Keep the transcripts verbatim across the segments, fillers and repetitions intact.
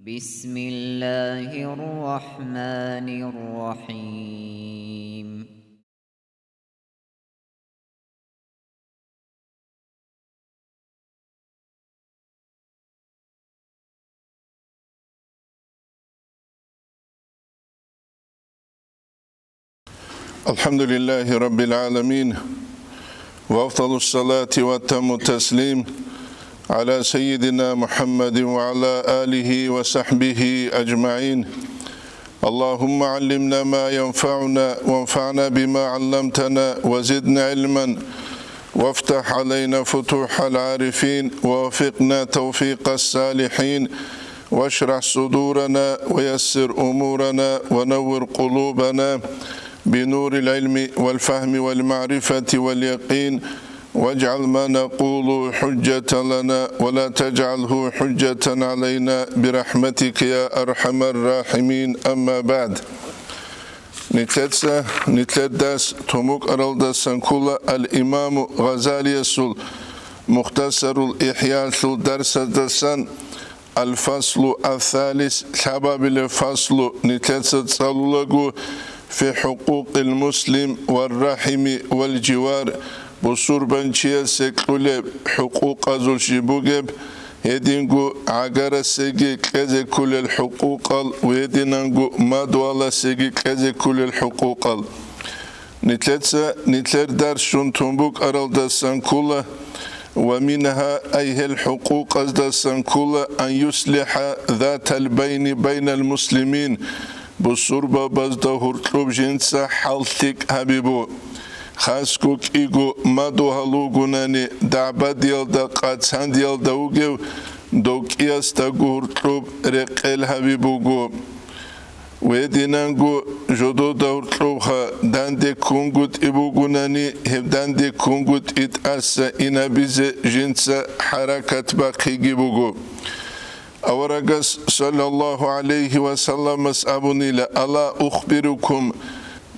بسم الله الرحمن الرحيم. الحمد لله رب العالمين، وأفضل الصلاة وأتم التسليم على سيدنا محمد وعلى آله وصحبه أجمعين. اللهم علمنا ما ينفعنا وانفعنا بما علمتنا وزدنا علما وافتح علينا فتوح العارفين ووفقنا توفيق الصالحين واشرح صدورنا ويسر أمورنا ونور قلوبنا بنور العلم والفهم والمعرفة واليقين واجعل ما نقول حجة لنا ولا تجعله حجة علينا برحمتك يا أرحم الراحمين. أما بعد. Нилъеца, нилъер дарс тун букӀаралдасан ккола Ал-Имаму Гъазалиясул Мухтасарул ИхӀялъул дарсаздасан. Ал-фаслу ас-салис, лъабабилеб фаслу, нилъеца цӀалулаго, фи хӀукъукъил муслим варрахӀими валживар, бусурбанчиясе кьулеб хӀукъукъазул жиб бугеб, гьединго гӀагарасеги кьезе кколел хӀукъукъал ва гьединанго мадугьаласеги кьезе кколел хӀукъукъал. Нилъеца нилъер дарс щун тун букӀаралдасан ккола, ва мингьа, ай гьел хӀукъукъаздасан ккола, ан юслихӀа затал байни байнал муслимин, бусурбабазда гьоркьоб жинца хӀал лъикӀ гьабибу. Хасго кӀиго мадугьал вугунани, дагӀбадиялда, къацандиялда вугев, дов кӀиясдаго гьоркьоб рекъел гьабиб буго. Гьединанго жодода гьоркьобха данде ккунгутӀи бугунани, гьеб данде ккунгутӀи тӀаса инабизе жинца хӀаракат бахъиги буго. Аварагас, саллаллагьу гӀалайгьи ва салламас, абунила: «Ала ухбирукум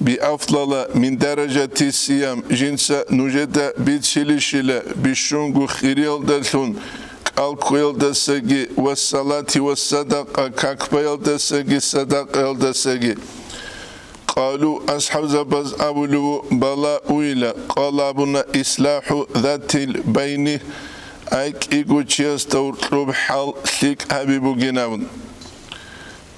биафдала мин даражати сиям», жинца нужеда бицилищила бищунго хириялдалъун кӀалккуялдасаги ва салати ва садакъа, как баялдасаги садакъаялдасаги? Къалу, асхӀабзабаз абулев ву: «Бала, уйла». Къала, абуна: «Ислаху затил байни», ай кӀиго чиясда гьоркьоб хӀал лъикӀ гьаби бугин абун.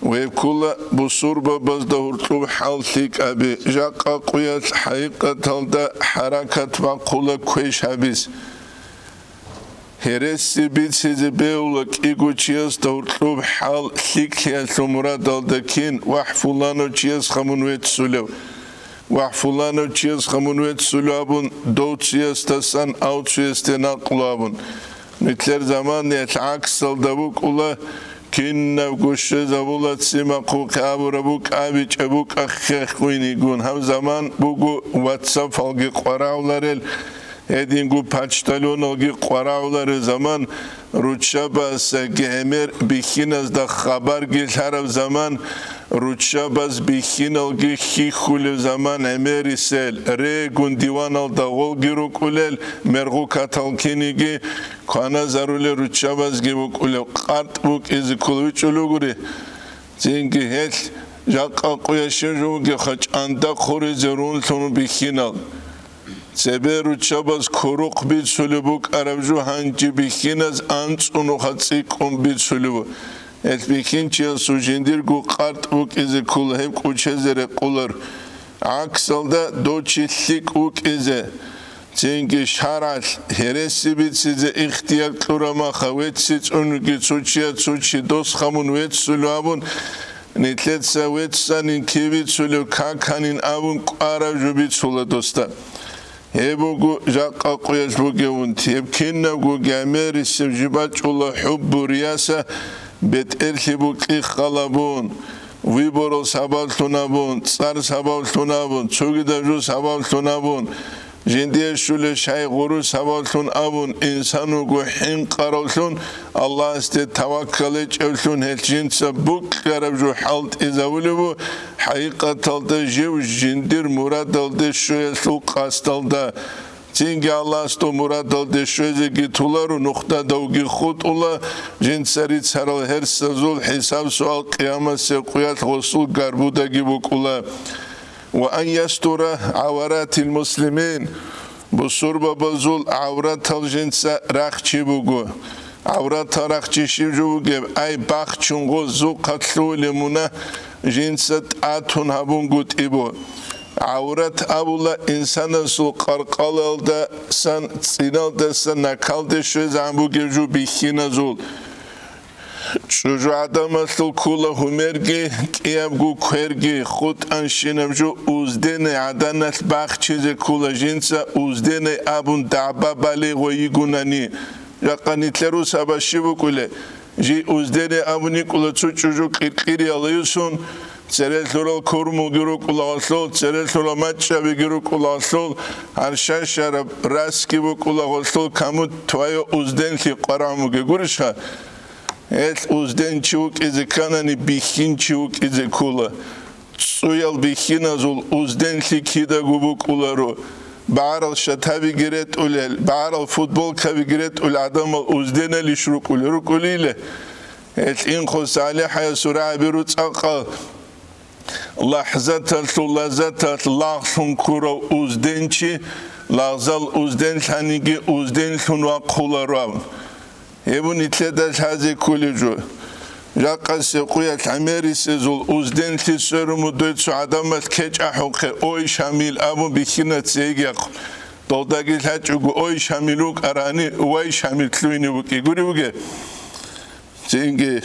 Гьеб ккола бусурбабазда гьоркьоб хӀал лъикӀаби, жакъа къуялъ хӀакъикъаталда хӀаракат бахъула квеш гьабиз. Гьереси бицизе бегьула кӀиго чиясда гьоркьоб хӀал лъикӀлъиялъул мурадалда кин: «ВахӀ, фуланав чиясха мун веццулев, вахӀ, фуланав чиясха мун веццулев», абун, дов цуясдасан ав цуясде накълу абун. Нилъер заманаялъ гӀаксалда букӀула, кинабго щвезабула ццимахъухъе абураб букӀа, бичӀчӀаб букӀа хехгъуйнигун. Гьаб заман буго WhatsApp-алги къварагӀуларел, гьединго почтальоналги къварагӀуларел заман, руччабазги гӀемер бихьиназда хабарги лъараб заман, руччабаз бихьиналги хьихьулев заман гӀемерисел, регун диваналда гъолги рукӀулел, мергъукатал киниги кваназарулел руччабазги вукӀулев, къартӀ букӀизе кколевичӀул вугури. Цинги гьелъ жакъа къуящев жо вугевха, чӀанда хъуризе рунлъун бихьинал. Цебе руччабаз курухъ бицулеб букӀараб жо гьанже бихьиназ анцӀунуха цӀикӀкӀун бицулеб. Гьелъ бихьинчиясул жиндирго къартӀ букӀизе ккола, гьеб кӀучезе рекъолар. ГӀаксалда дов чи лъикӀ вукӀизе, цинги шаргӀалъ гьереси бицизе ихтияр кьураб маха, вецци цӀунги цо чияс цо чи досха мун веццулев абун, нилъеца веццанин кибицулев каканин абун кӀвараб жо бицула досда. Гьеб буго жакъа къуялъ бугев унти. Гьеб кинабго гӀемерисеб жиб бачӀула хӀуббу рияса, бетӀерлъи букӀи халабун, выборал сабаблъун абун, цӀар сабаблъун абун, цогидаб жо сабаблъун абун, жиндие щулеб шай гъуру сабаблъун абун, инсан вуго хӀинкъаравлъун, Аллагьасде таваккал гьечӀевлъун гьелъ жинца букӀараб жо хӀалтӀизавулеб бу, хӀакъикъаталда жив жиндир мурадалде щвеялъул къасдалда. Цинги Аллагьасул мурадалде щвезеги толаро, нухдадавги хутӀула, жинца рицарал гьерсазул хӀисаб-суал къиямасеб къуялъ гъосул гарбудаги букӀула. Ва ан ястура гӀаваратил муслимин, бусурбабазул гӀавратал жинца рахчи буго. ГӀавратал рахчи щиб жо бугеб? Ай, бахчун гъозухъа лъугьулеб мунагь жинца тӀатун гьабунгутӀи бу. ГӀаврат абула инсанасул къаркъалалдасан, цӀиналдасан накалде щвезегӀан бугеб жо бихьиназул. ЧӀужугӀадамалъул ккула гьумерги, кӀиябго кверги, хутӀанщинаб жо уздене гӀаданалъ бахчизе ккула жинца, уздене абун дагӀба балигъо йигунани. Жакъа нилъер русаба щиб букӀулеб? Жий уздене абун йикӀула цо чӀужу кьиркьирияла юсун, церелъурал курмулги рукӀулагъалъул, церелъурал мачӀабиги рукӀулагъалъул, гьар щащараб расги букӀулагъалъул, кому твоё узденлъи къварагӀун бугеб гурищха? Гьелъ узден чи вукӀизе кканани, бихьин чи вукӀизе ккула. ЦӀуял бихьиназул узденлъи кидаго букӀуларо. БагӀарал шатабиги ретӀулел, багӀарал футболкабиги ретӀулел гӀадамал узденалищ рукӀулел? РукӀулиле. Гьелъ инхъо салихӀаясул рагӀаби руцӀа-къал. ЛахӀзаталъул лаззаталъ лагълъун ккурав узденчи, лагъзал узденлъаниги узденлъун вахъуларо. Гьеб нилъеда лъазе кколеб жо. Жакъасеб къуялъ гӀемерисезул узденлъи сверун мудой цо гӀадамалъ кечӀ ахӀухъе, ой, Шамил абун бихьина цейги ахъун. Долдаги лъачӀого, ой, Шамил вукӀарани, вай, Шамил лъугьине вукӀи гури вуге. Цинги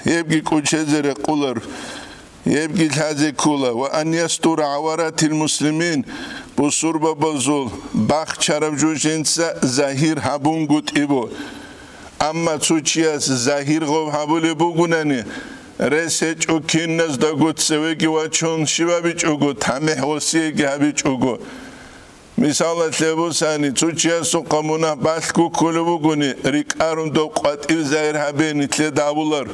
гьебги кӀучезе рекъулар. Гьебги лъазе ккола, ва ан ястура гӀаваратил муслимин, бусурбабазул бахчараб жо жинца загьир гьабунгутӀи бу. Амма цо чияс загьир гъоб гьабулеб бугунани, рес гьечӀо киназдаго цевеги вачун щиб гьабичӀого, тамихӀ гъосиеги гьабичӀого. Мисалалъе бусани, цо чиясухъа мунагь балъго кколеб бугони, рикӀкӀарун доб къватӀив загьир гьабе нилъеда абулар.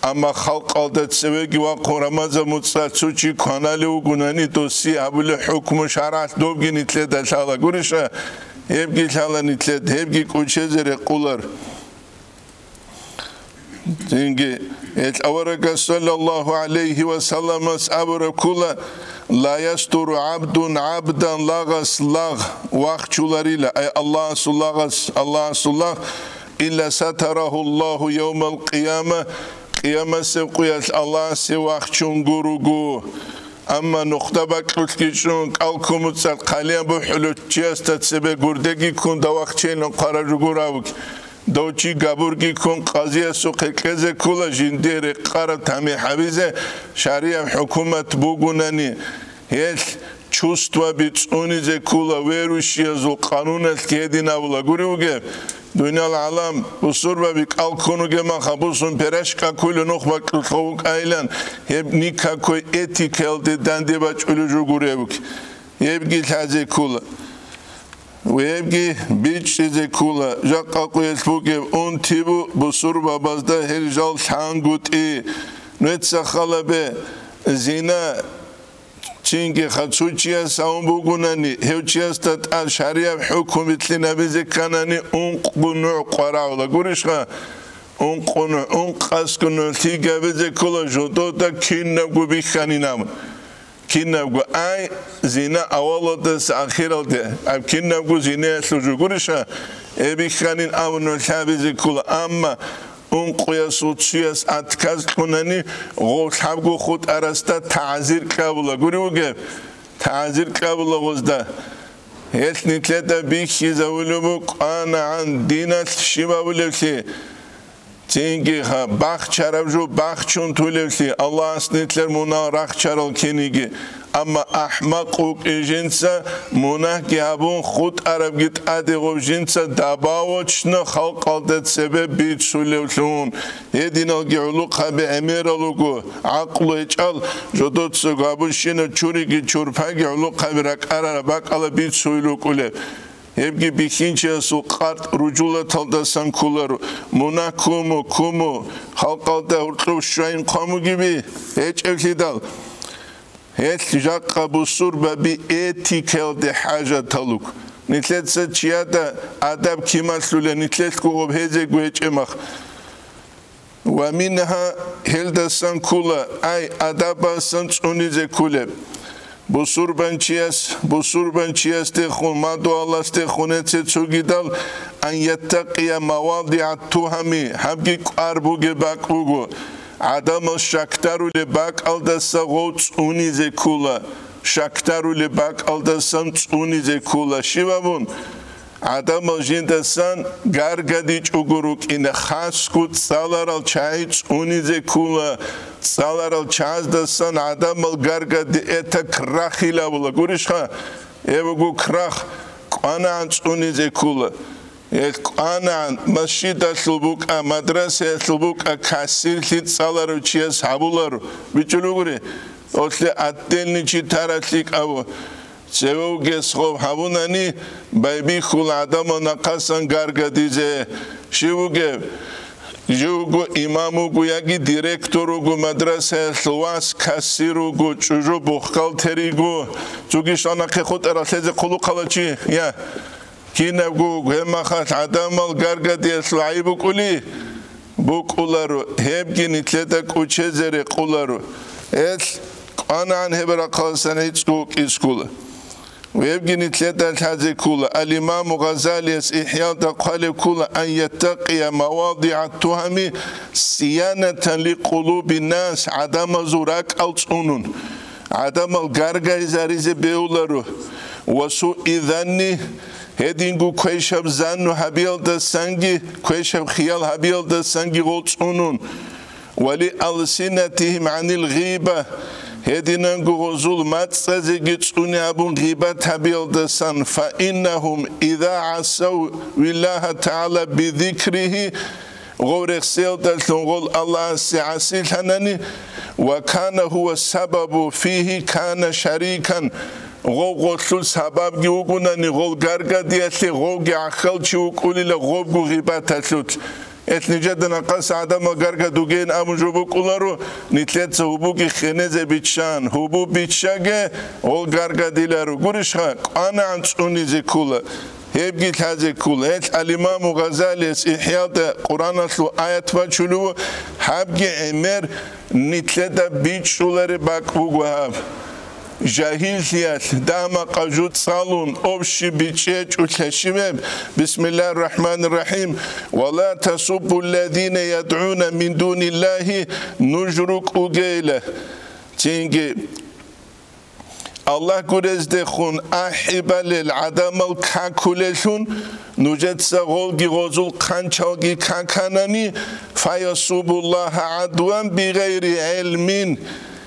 Амма халкъалда цевеги вахъун рамазан муцӀалъ цо чи кваналев вугунани, досе гьабулеб хӀукму шаргӀалъ добги нилъеда лъала гуриша, гьебги лъала нилъед, гьебги кӀучезе рекъулар. Цинги, гьел аварагас саллаллагьу гӀалайгьи ва салламас абураб ккола: «Ла ястуру гӀабдун гӀабдан», лагъас лагъ вахчуларила, ай Аллагьасул лагъас, Аллагьасул лагъ, «илла сатарагьу Аллагьу явмал къияма», къиямасеб къуялъ Аллагьасе вахчун гуруго. Амма нухда бакьулъги чӀун, кӀал кумуцӀал хъалиян бухӀулев чиясда цебе гурдеги ккун давахчейилан хъвараб жо гуравги. Дов чи габурги ккун къазиясухъе кьезе ккола, жинде рекъараб тамихӀ гьабизе шаригӀаб хӀукумат бугунани, гьелъ чувстваби цӀунизе ккола, верующиязул къануналъги гьедин абула гури вугеб. Дуниял гӀалам бусурбаби кӀал ккун вугеб маха бусун перашка ккулев нух бакьулъ вукӀайилан, гьеб никакой этикаялде данде бачӀулев жо гуреб буги. Гьебги лъазе ккола. Гьебги бичӀчӀизе ккола. Жакъа къуялъ бугеб унти бу бусурбабазда гьел жал лъангутӀи. Нуеца халабе, зина, цинги хацу чияс гьавун бугунани, гьев чиясда тӀад шаригӀаб хӀукму билълъинабизе кканани, ункъго нугӀ къварагӀула гурищха? Ункъго нугӀ, ункъасго нугӀ лъигабизе ккола жодода кинабго бихьанин абун. Кинабго, ай, зина авалалдаса ахиралде, аб кинабго зинаялъул жо гуриша, эбихьанин абун нугӀ лъабизе ккола, амма ункъоясул чияс отказ кьунани, гъов лъабго хутӀарасда тагӀзир кьабула гури вугеб, тагӀзир кьабула гъозда. Гьелъ нилъеда бихьизавулеб букӀанагӀан диналъ щиб абулевлъи. Цинги ха, бахчараб жо бахчун тулевлъи, Аллагьас нилъер мунагь рахчарал киниги. Амма ахӀмакъ вукӀи жинца мунагьги гьабун, хутӀарабги тӀаде гъов жинца добавочно халкъалда цебе бицулевлъун. Гьединалги гӀулухъаби гӀемерал руго, гӀакълу гьечӀал, жодоцаго абунщинаб чуриги чурпаги гӀулухъаби ракӀарараб бакӀала бицуил рукӀулеб. Гьебги бихьинчиясул къартӀ ружулаталдасан кколаро, мунагь ккун бу, ккун бу, халкъалда гьоркьоб щвайин хъван бугеби гьечӀеблъидал. Гьелъ жакъа бусурбаби этикаялде хӀажатал руго. Нилъеца чияда адаб кималъула, нилъелъго гъоб гьезего гьечӀеб мах. Ва мингьа, гьелдасан ккола, ай, адабасан цӀунизе кколеб. Бусурбанчияс, бусурбанчиясдехун, мадугьаласдехун эце цогидал, ан яттакъия мавадигӀат тугьами, гьабги кӀвар бугеб бакӀ буго. ГӀадамал щакдарулеб бакӀалдаса гъов цӀунизе ккола, щакдарулеб бакӀалдасан цӀунизе ккола. Щиб абун? ГӀадамал жиндасан гаргадичӀого рукӀине, хасго цӀаларал чагӀи цӀунизе ккола, цӀаларал чагӀаздасан гӀадамал гаргади, это крах илавула. Гурищха? Эбуго крах, кӀванагӀан цӀунизе ккола. Эл кӀванагӀан, масжидалъул букӀа, мадрасаялъул букӀа, кассирлъи цӀаларав чияс гьабуларо. БичӀчӀулев гури, олъе отдельный чи тарав лъикӀав. Цеве вугес гъов гьабунани, байбихьул гӀадамал нахъасан гаргадизе. Щив вугев? Живго имам вуго яги директор вуго, мадрасаялъул вас, кассир вуго, чӀужу бухгалтер йиго, цуги шанахъе хутӀарал лъезе хъулухъала чи, я. Кинабго гьебмахалъ гӀадамал гаргадиялъул гӀайиб букӀули, букӀуларо, гьебги нилъеда кӀучезе рекъуларо. Эл кӀванагӀан гьеб рахъаласан гӀицӀго вукӀизе ккола. Гьебги нилъеда лъазе ккола. Ал-Имаму Гъазалияс ИхӀялда хъвалеб ккола: ан яттакъия мавадигӀат тугьами сиянатан ли къулуби нас, гӀадамазул ракӀал цӀунун. ГӀадамал гаргайзаризе бегьуларо. Ва суи занни, гьединго квешаб занну гьабиялдасанги, квешаб хиял гьабиялдасанги гъол цӀунун. Ва ли алсинатихим гӀанил гъиба, гьединанго гъозул мацӀазеги цӀуне абун гъибат гьабиялдасан, фа иннахум иза гӀасав виллагьа тагӀала бизикрихи, гъов рехсиялдалъун гъол Аллагьасе гӀасилъанани, ва кана гьува сабабу фигьи кана шарикан, гъов гъолъул сабабги вугунани гъол гаргадиялъе, гъовги гӀахьалчи вукӀулила гъобго гъибаталъулъ. Эл нижеда нахъаса гӀадамал гаргадугейин абун жо букӀуларо, нилъеца гьубуги хенезе биччан, гьубу биччаге, гъол гаргадиларо. Гурищха, кӀванагӀан цӀунизе ккола. Гьебги лъазе ккола. Гьелъ ал-Имаму Гъазалияс ИхӀялда Къуръаналъул аят бачулев, гьабги гӀемер нилъеда бичӀчӀулареб бакӀ буго гьаб. Жагьиллъиялъ дагьа-макъа жо цӀалун, общий бичӀчӀи гьечӀолъа щиб гьеб? Бисмиллагьир рахӀманир рахӀим. Ва ла тасуббу ллазина ядгӀуна мин дуниллагьи, нуж рукӀугейила. Цинги Аллагь гурездехун ахӀи балел гӀадамал какулеллъун, нужеца гъолги гъозул хъанчалги каканани, фаясубуллагьа гӀадван бигъайри гӀилмин,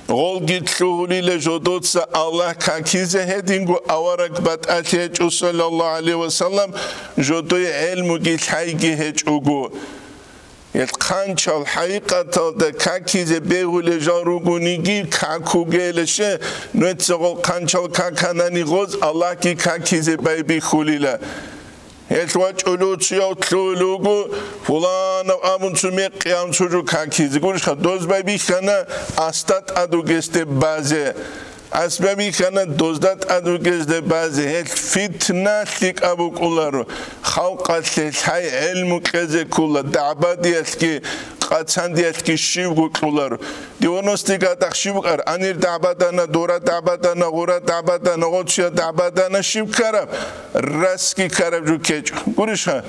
гъолги лъугьулила жодоца Аллагь какизе, гьединго авараг батӀалъи гьечӀо, саллаллагьу гӀалайгьи ва саллам, жодое гӀилмуги лъайги гьечӀого. Ил хъанчал хӀакъикъаталда какизе бегьулел жал ругониги, какугейилаще, нуеца гъол хъанчал каканани гъоз Аллагьги какизе байбихьулила. Гьелъ вачӀулев цуяв лъугьулев вуго, пуланав абун цо мекъи абун цо жо какизе. Гурищха, доз байбихьана асда тӀад вугесде базе. Асбабихьана дозда тӀад вугезда базе, гьелъ фитна лъикӀаб букӀуларо, халкъалъе лъай гӀелму кьезе ккола, дагӀбадиялъги, къацандиялъги щибго кьуларо. Девяностый годах щиб букӀар, анир дагӀбадана, дора дагӀбадана, гъура дагӀбадана, гъоцуя дагӀбадана, щиб ккараб? Расги ккараб жо ккечӀо. Гурищха?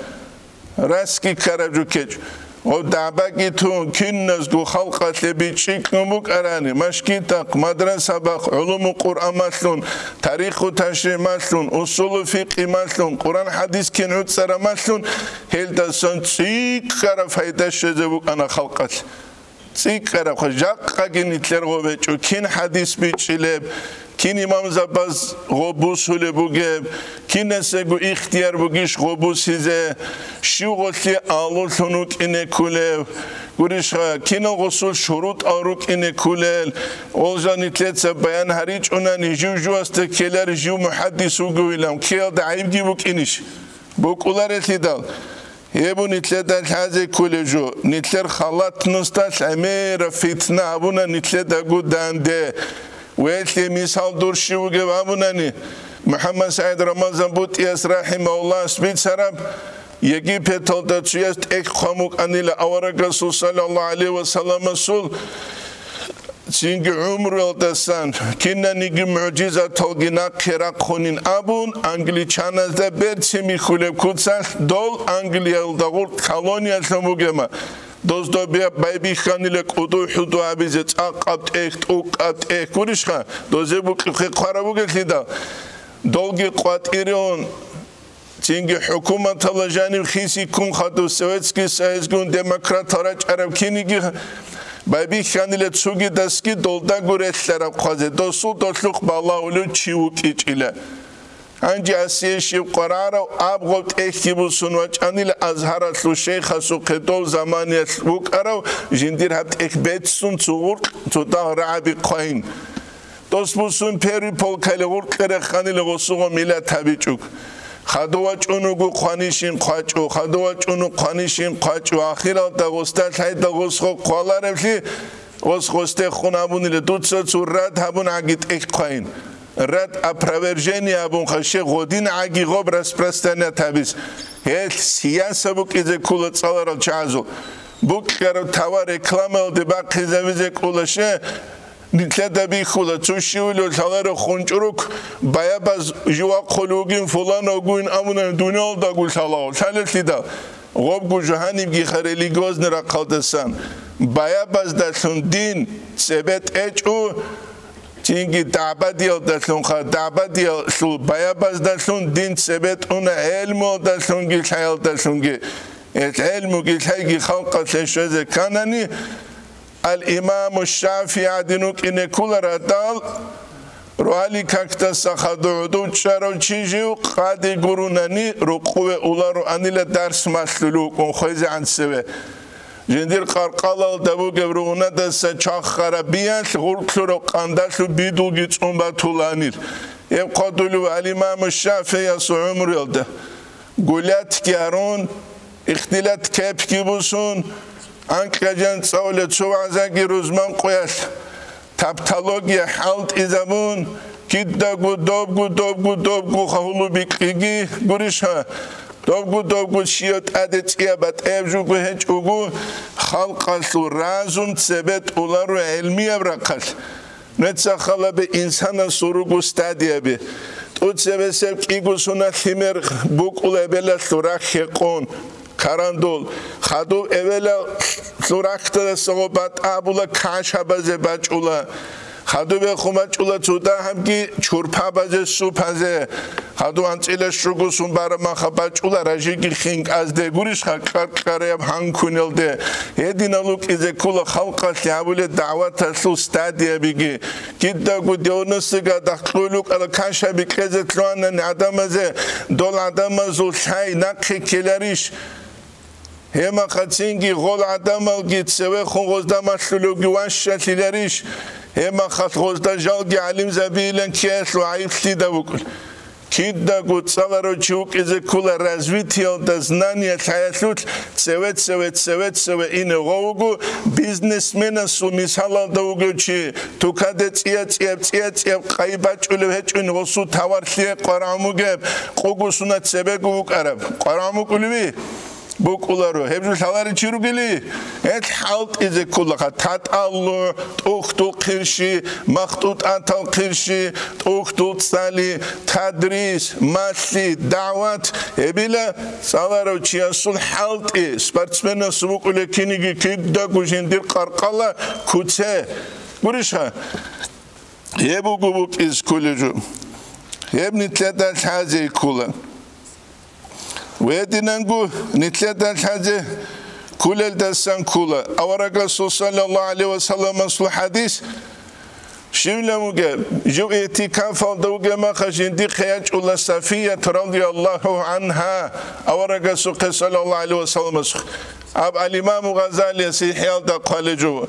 Расги ккараб жо ккечӀ. Гъоб дагӀбаги тун, киназго халкъалъе бичӀчӀи кьун букӀарани, машгитахъ, мадрасабахъ, гӀулуму Къуръан малъун, тариху ташригӀ малъун, усулу фикъи малъун, Къуръан хӀадис кин гӀуцӀара малъун, гьелдасан цӀикӀкӀараб пайда щвезе букӀана халкъалъ. ЦӀикӀкӀарабха, жакъаги нилъер гъоб гьечӀо, кин хӀадис бичӀчӀилеб, кин имамзабаз гъоб бусулеб бугеб, кинасего ихтияр бугищ гъоб бусизе, щив гъолъи алуллъун вукӀине ккулев, гурищха, кинал гъосул шурутӀал рукӀине ккулел, гъол жал нилъеца баян гьаричӀунани, жив-живасда ккелари жив мухӀаддис вугевилан, ккеялда гӀайибги букӀинищ? БукӀуларелъидал. Гьеб нилъеда лъазе кколеб жо, нилъер халатносталъ гӀемераб фитна гьабуна нилъедаго данде. Велъе мисал дур щив вугев абунани, МухӀаммад СагӀид Рамазан БутӀияс рахӀимагьуллагьас бицараб, Египеталда цояс тӀехь хъван букӀанила аварагасул саллаллагьу гӀалайгьи ва салламасул цинги гӀумруялдасан кинаниги мугӀжизаталги нахъе рахъунин абун, англичаназда берцин бихьулеб куцалъ дол Англиялда гъуркь колониялъун бугема, доздо бе-, байбихьанила кӀуду-хӀуду гьабизе, цӀакъаб тӀехь, тӀукӀаб тӀехь, гурищха, дозе букьухъе хъвараб бугелъидал, долги къватӀиреун, цинги хӀукуматалда жанив хисиккун хадуб Советский Союзгун демократал рачӀараб киниги байбихьанила цугидасги долдаго релълъараб хъвазе, досул долъухъ балагьулев чи вукӀичӀила. Гьанже Асие щиб къварарав аб гъоб тӀехьги бусун вачӀанила Азгьаралъул шейхасухъе дов заманиялъ вукӀарав жиндир гьаб тӀехь беццун цо гъуркь цо дагь рагӀаби хъвайин. Дос бусун первый полкалъе гъуркье реханила гъосуго милат гьабичӀо. Хадув вачӀун вуго хъванищин хъвачӀо, хадув вачӀун вуго хъванищин хъвачӀо, ахиралда гъосда лъайда гъосго хъваларевлъи, гъос гъосдехун абунила, дуца цо рад гьабун гӀаги тӀехь хъвайин. Рад опровержение абун хъаше гъодин гӀаги гъоб распространять гьабиз. Гьелъ сияса букӀизе ккола цӀаларал чагӀазул. Букьараб товар рекламаялде бахъизавизе кколаше, нилъеда бихьула, цо щивилев лъаларо хунчӀрухъ, баябаз жив вахъулев вугин, фуланав вугин абунани дуниялалдаго лъаларо. Лъалелъидал, гъобго жо гьанибгиха религиозный рахъалдасан, баябаздалъун дин цебе тӀечӀо, цинги дагӀбадиялдалъунха, дагӀбадиялъул баябаздалъун дин цебе тӀуна гӀелмуялдалъунги лъаялдалъунги. Гьел гӀелмуги лъайги халкъалъе щвезе кканани, Ал-Имаму ШафигӀи гӀадин вукӀине ккола радал, рогьалил какдаса хадув гӀодов чӀарав чи жив къади гурунани рукъуве улароанила дарс малъулев вукӀун хвезегӀан цеве. Жиндир къаркъалалда бугеб ругьунадаса чвахараб биялъ гъуркьураб къандалъуб бидулги цӀун батуланил. Гьеб хъвадулев Ал-Имаму ШафигӀиясул гӀумруялда. Гулятги гьарун, ихтилат кепги бусун, анкьа-жан цӀалулел цо вагӀзаги рузман къоялъ тавтология хӀалтӀизабун, кидаго добго, добго, добго хагьулу бикьиги гурищха, добго, добго щияв тӀаде цӀияб батӀаяб жуго гьечӀого, халкъалъул разум цебе тӀоларо гӀелмияб рахъалъ. Нуца халабе инсанасул руго стадияби. ТӀуцебесеб кӀиго сунат лъимер букӀула эбелалъул рахь гьекъон, карандул. Хадуб эбелалъул рахьдаса гъоб батӀа абула кашабазе бачӀула. Хадубехун бачӀула цо дагьабги чурпабазе, супазе. Хадув анцӀила щугусун бараб маха бачӀула ражиги хинкӀазде гурищха кьаркьараб гьанкунелде. Гьединал рукӀизе ккола халкъалъе гьабулеб дагӀваталъул стадиябиги. Кидаго девяносто гадахъ кьулукъала кашаби кьезе лъугьанани гӀадамазе, дол гӀадамазул лъай нахъе ккеларищ? Гьебмахъа цинги гъол гӀадамалги цевехун гъозда малъулевги ващалъиларищ? Гьебмахалъ гъозда жалги гӀалимзабийилан ккеялъул гӀайиблъида вукӀун. Кидаго цӀаларав чи вукӀизе ккола развитиялда знания лъаялъулъ цеве-цеве, цеве-цеве ине гъов вуго, бизнесменасул мисалалда вугев чи, тукаде цӀия-цӀияб, цӀия-цӀияб къайи бачӀулев гьечӀун гъосул товарлъие къварагӀун бугеб, къугусуна цебего вукӀараб. КъварагӀун букӀулеви? БукӀуларо. Гьеб жо лъаларев чи ругели? Гьел хӀалтӀизе кколаха: татӀаллу, тӀухьдул хъирщи, махтӀутӀатал хъирщи, тӀухьдул цӀали, тадрис, малъи, дагӀват. Гьебила цӀаларав чиясул хӀалтӀи, спортсменас букӀуле киниги кидаго жиндир къаркъала куце. Гурищха? Гьеб буго букӀиз кколеб жо. Гьеб нилъеда лъазе ккола. Гьединанго нилъеда лъазе кколелдасан ккола. Аварагасул саллаллагьу гӀалайгьи ва салламасул хӀадис щивлан вугеб, жив игӀтикафалда вугеб маха жиндихъе ячӀула Сафият радияллагьу гӀангьа аварагасухъе саллаллагьу гӀалайгьи ва салламасухъе. Аб ал-Имаму Гъазалияс ИхӀяалда хъвалеб жо.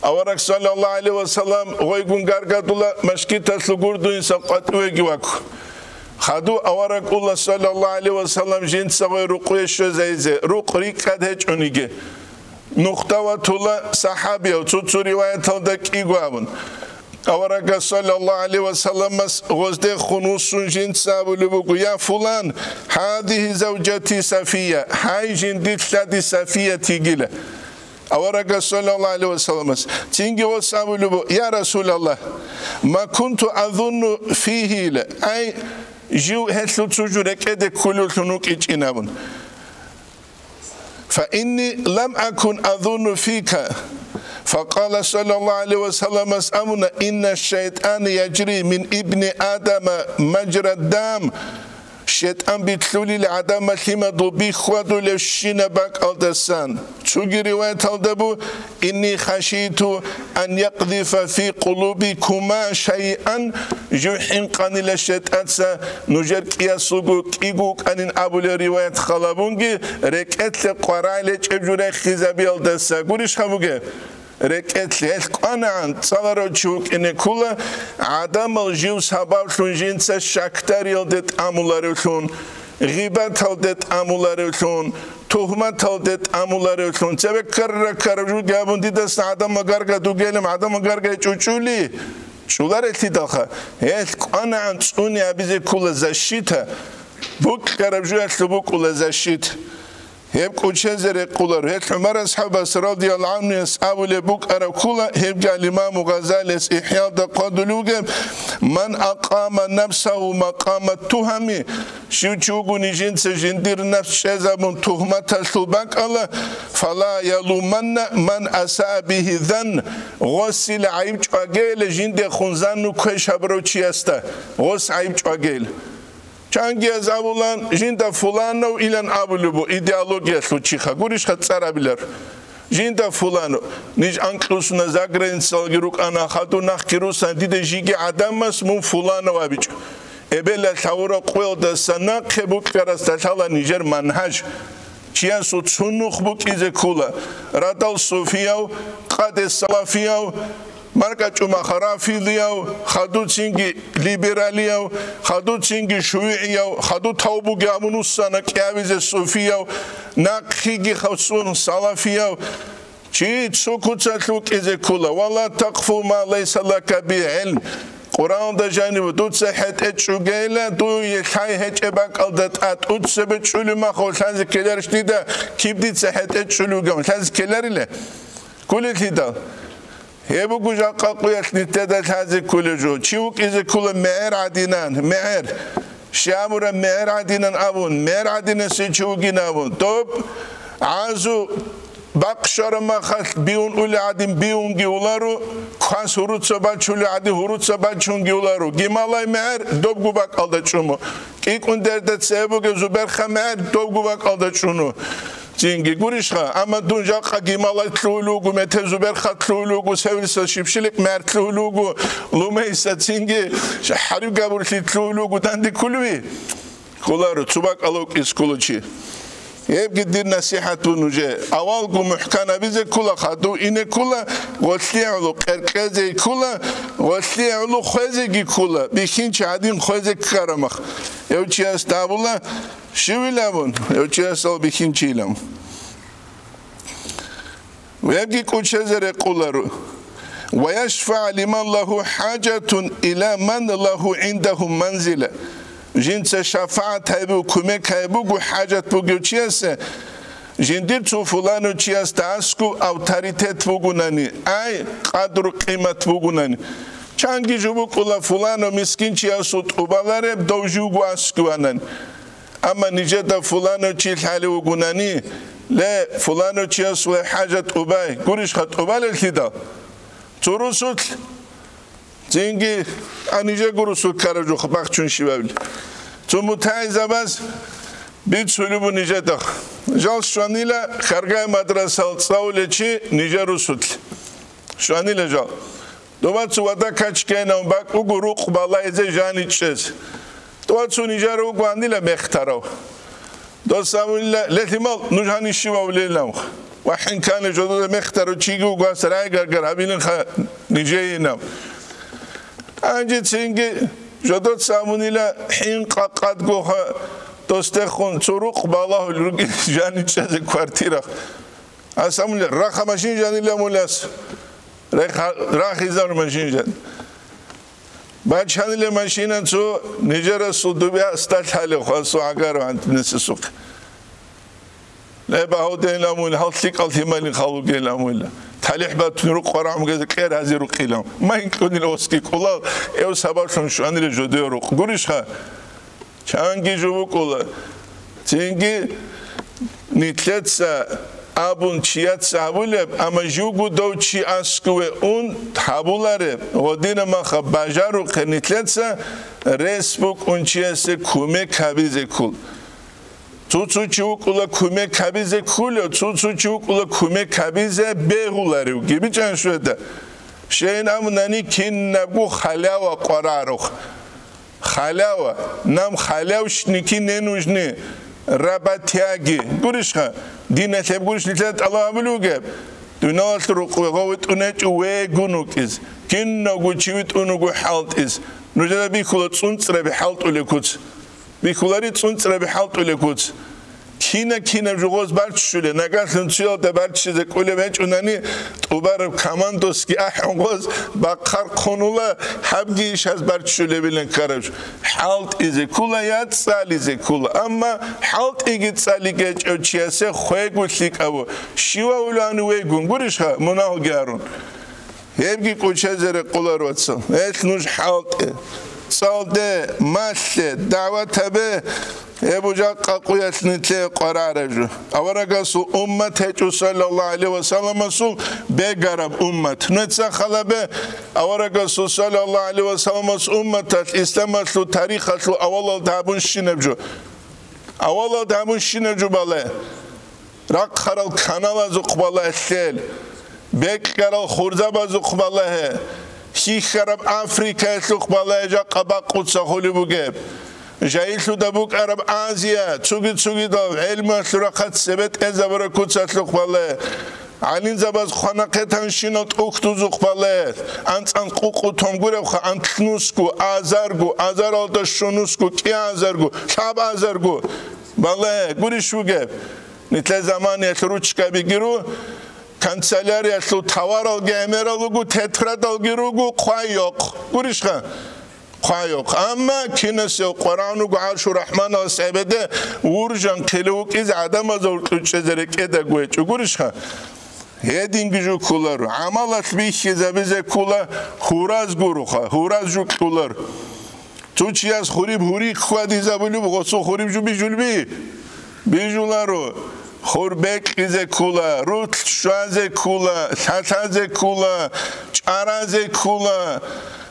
Авараг саллаллагьу гӀалайгьи ва саллам гъойгун гаргадула, машгиталъул гурдуинса къватӀивеги ваку. Хадув авараг ула саллаллагьу гӀалайгьи ва саллам жинца гъой рукъуе щвезайзе, рукъ рикӀкӀад гьечӀониги. Нухда ватула сахӀабияв, цо-цо риваяталда кӀиго абун. Аварагас саллаллагьу гӀалайгьи ва салламас гъоздехун вуссун жинца абулеб буго: «Я фулан, гьадигьи завжати Сафия, гьай жиндир лъади Сафият йигила». Аварагас саллаллагьу гӀалайгьи ва салламас цинги гъос абулеб буго: «Я Расулаллагь, ма кунту азунну фигьила, ай, жив гьелъул цо жо рекӀеде кколевлъун вукӀинчӀин», абун. «Фа инни лам акун азунну фика». Факъала саллаллагьу гӀалайгьи ва салламас абуна: «Инна шайтӀана яжри мин ибни Адама мажра дам». ШайтӀан битлъулел гӀадамал лъимадул бихьулев щинаб бакӀалдасан. Цоги риваяталда бу: «Инни хашиту ан якъзифа фи къулубикума шайъан», жив хӀинкъанила шайтӀаца нужер кӀиясулго кӀиго вукӀанин абулеб риваят халабунги, рекӀелъе къваригӀел гьечӀеб жо рехизабиялдаса гурищха бугеб? РекӀелъе гьелъ кӀванагӀан цӀаларав чи вукӀине ккола, гӀадамал жив сабаблъун жинца щакдариялде тӀамуларевлъун, гъибаталде тӀамуларевлъун, тухматалде тӀамуларевлъун. Цебе ккара-ккара жуги абун, дидасан гӀадамал гаргадугелин, гӀадамал гаргай чӀучӀули, чӀуларелъидалха, гьелъ кӀванагӀан цӀуни абизе ккола защита, букӀараб жуялъул букӀула защита. Гьеб кӀучезе рекъолар. Гьел ГӀумар асхӀабас радияллагьу гӀанхуяс абулеб букӀараб ккола, гьебги ал-Имаму Гъазалияс ИхӀялда хъвадулев вугеб: «Ман акъама нафсагьу макъама тухьами», жив чи вугони жинца жиндир нафс чӀезабун тухматалъул бакӀалда, «фала ялуманна ман асаа бигьи занн», гъосил гӀайиб чӀвагейила жиндехун занну квеш гьабурав чиясда, гъос гӀайиб чӀвагейила. Чангияз абулан, жинда фуланов илан абулеб бу, идеологиялъул чиха, гурищха цӀар абилар. Жинда фуланов, ниж анкьусуна заграницалги рукӀана, хадур нахъги русан, дида жиги гӀадамас мун фуланов абичӀо. Эбелалъ гьавураб къоялдаса нахъе букӀарасда лъала нижер манхӀаж. Чиясул цо нух букӀизе ккола: радал суфияв, къаде салафияв, маркӀачӀумаха рафидияв, хадуцинги либералияв, хадуцинги шуигӀияв, хаду тавбуги абун вуссана кӀиабизе суфияв, нахъеги хасун салафияв. Чи цо куцалъ вукӀизе ккола: «Ва ла такъфу ма лайса лака бигьи гӀилм». Къуръанда жаниб: «Дуца хӀетӀе чӀугейила, дуе лъай гьечӀеб бакӀалда тӀад». Дуца бечӀчӀулеб махав лъазе ккеларищ дида, киб дица хӀетӀе чӀулев вугев, лъазе ккеларила? Кколелъидал. Гьеб буго жакъа къуялъ нилъеда лъазе кколеб жо. Чи вукӀизе ккола мегӀер гӀадинан, мегӀер. Щай абураб мегӀер гӀадинан абун, мегӀер гӀадинасе чи вугин абун. Доб гӀазу бакъ щвараб махалъ бигьун улел гӀадин бигьунги уларо, квас гьуруца бачулел гӀадин гьуруца бачунги уларо. Гималай мегӀер добго бакӀалда чӀуну. КӀикӀун дерда цебе бугеб зуберха мегӀер добго бакӀалда чӀуну. Цинги гурищха, амма дун жакъа гималай лъугьулев вуго, метер зуберха лъугьулев вуго, севлъиса щиб-щиликъ мегӀер лъугьулев вуго, лумейса цинги гьариб габурлъи лъугьулев вуго, данде кколеви? Кколаро, цо бакӀалда вукӀизе ккола чи. Гьебги дир насихӀат буго нужее. Авалго мухӀкан гьабизе ккола, хадув ине ккола, гъолъие гӀоло къеркьезе ккола, гъолъие гӀоло хвезеги ккола, бихьинчи гӀадин хвезе ккараб мах. Гьев чиясда абула, щивилан абун, гьев чиясул бихьинчийилан. Гьебги кӀучезе рекъоларо. «Ва яшфагӀ лиман лагьу хӀажатун ила ман лагьу гӀиндагьу манзила». Жинца шафагӀат гьабив, кумек гьаб буго хӀажат бугев чиясе, жиндир цо фуланав чиясда аскӀов авторитет бугунани, ай, къадру-къимат бугунани. Чанги жо букӀула фуланав мискинчиясул тӀубалареб, дов живго аскӀуванани. Амма нижеда фуланав чи лъалев вугунани, ле, фуланав чиясул хӀажат тӀубай, гурищха тӀубалеллъидал? Цо русулъ, цинги, а, нижего русул ккараб жо бахчун щибабилеб. Цо мутагӀилзабаз бицунеб буго нижеда. Жал щванила Хьаргай мадрасал цӀалулев чи нижер русулъ. Щванила жал. Доба цо вада качкайнавун бакӀ буго рукъ балайзе жаничӀез. Доба цо нижер вугоанила мехтарав. Дос абунила: «Ле, лъимал, нуж гьанив щивав лелав? Ва хӀинккани жодода мехтарав чиги вуго, гьас рагӀи-гаргар гьабилинха нижейинав». Гьанже цинги жодоца абунила, хӀинкъа къадгоха досдехун цо рукъ балагьулел ругел жаничӀезе квартира. Гьас абунила: «Раха машин жанила мулас. Рах-, рахизар машин жан». Бачанила машина цо нижерасул дубиа сталъали хвасу агару гьантинесесухъ. Ле багьудейин амуйла, гьал лъикӀал лъималин халугейин амуйла. ТалихӀ батун рукъ варагӀумгезе кьер гьази рукъилан. Майин кьунил оски кӀулал, эв сабаблъун щванила жодея рукъ. Гурищха? Чанги жо букӀула. Цинги нилъеца абун чияца гьабулеб, амма живго дов чи аскуве ун гьабулареб, гъодина маха бажарухъе нилъеца рес букӀун чиясе кумек гьабизе ккол. Цо-цо чи вукӀула кумек гьабизе кколев, цо-цо чи вукӀула кумек гьабизе бегьуларевги. БичӀан щведа. Щейин абунани кинабго халява къварарухъ. Халява, нам халявщники не нужны, работяги. Гурищха, диналъеб гурищ нилъеда тӀалаб гьабулев вугеб? Дуналалъ рукъ вегъов витӀунечӀо вегун вукӀиз, кинавго чи витӀун вуго хӀалтӀиз. Нужеда бихьула цӀунцӀраби хӀалтӀулеб куц. Бихьулари цӀунцӀраби хӀалтӀулеб куц. Кина-кинаб жугъоз барччулеб, нагагьлъун цуялда барччизе кӀолеб гьечӀунани, тӀубараб командосги ахӀун гъоз бахъар хъунула, гьабги иш гьаз барччулебилан ккараб жо. ХӀалтӀизе ккула я цӀализе ккула, амма хӀалтӀиги цӀалиги гьечӀев чиясе хвего лъикӀаво, щивав улани вегун гурищха, мунагьги гьарун. Гьебги кӀочезе рекъолар, вацал. Гьелъ нуж хӀалтӀе, цӀалде, малъе, дагӀват гьабе, гьеб жакъа къуялъ нилъее къварараб жо. Аварагасул уммат гьечӀо, саллаллагьу гӀалайгьи ва салламасул бегараб уммат. Нужеца халабе, аварагасул, саллаллагьу гӀалайгьи ва салламасул умматалъ исламалъул тарихалъул авалалда гьабун щинаб жо. Авалалда гьабун щинаб жо бале. Рахъарал каналазухъ балагье лъел, бекьарал хурзабазухъ балагье, хьихьараб Африкаялъухъ балагье жакъа бакъуца хулеб бугеб. Жагьиллъуда букӀараб Азия, цуги-цугидал гӀелмуялъул рахъалъ цебетӀезабураб куцалъухъ балагье. ГӀалимзабаз хванахъе танщинал тӀухьдузухъ балагье, анцӀан къукъу томгуребха, анлънусго, азарго, азаралда щунусго, кӀиазарго, лъабазарго. Балагье, гурищ вугеб? Нилъер заманиялъ ручкабиги ру, канцеляриялъул товаралги гӀемерал руго, тетрадалги руго, хъвайохъ. Гурищха? Хъвайохъ. Амма кинасев Къуран руго, ГӀаршур РахӀманалъ гьебеде уржан хъилев вукӀизе гӀадамазул кьучӀезе рекӀедаго гьечӀо. Гурищха? Гьединги жо кколаро. ГӀамалалъ бихьизабизе ккола, гьураз гуроха, гьураз жо кьолар. Цо чияс хуриб гьури хьвадизабулеб, гъосул хуриб жо бижулби? Бижуларо. Хур бекьизе ккола, рулъ щвазе ккола, лъалъазе ккола, чӀаразе ккола,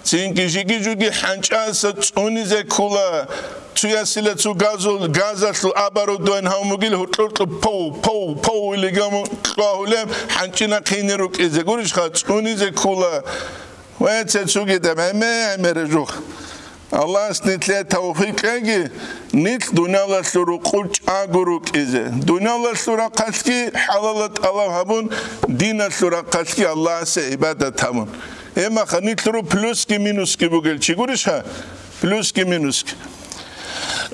цинги жиги-жуги хӀанчӀаса цӀунизе ккола. Цуясила цо газул, газалъул оборудование гьавун бугил, гьуркьу-гьуркьу пов, пов, пов илигамун кьвагьулеб, хӀанчӀина хъине рукӀизе. Гурищха, цӀунизе ккола. Ва цецугидаб гӀеме-гӀемера жух. Аллагьас нилъее тавфикъ кьеги, нилъ дуниялалъул рукъур чӀаго рукӀизе. Дуниялалъул рахъалъги хӀалалат тӀалаб гьабун, диналъул рахъалъги Аллагьасе гӀибадат гьабун. Гьебмаха нилъ ру плюсги минусги бугел чи гурищха? Плюсги минусги.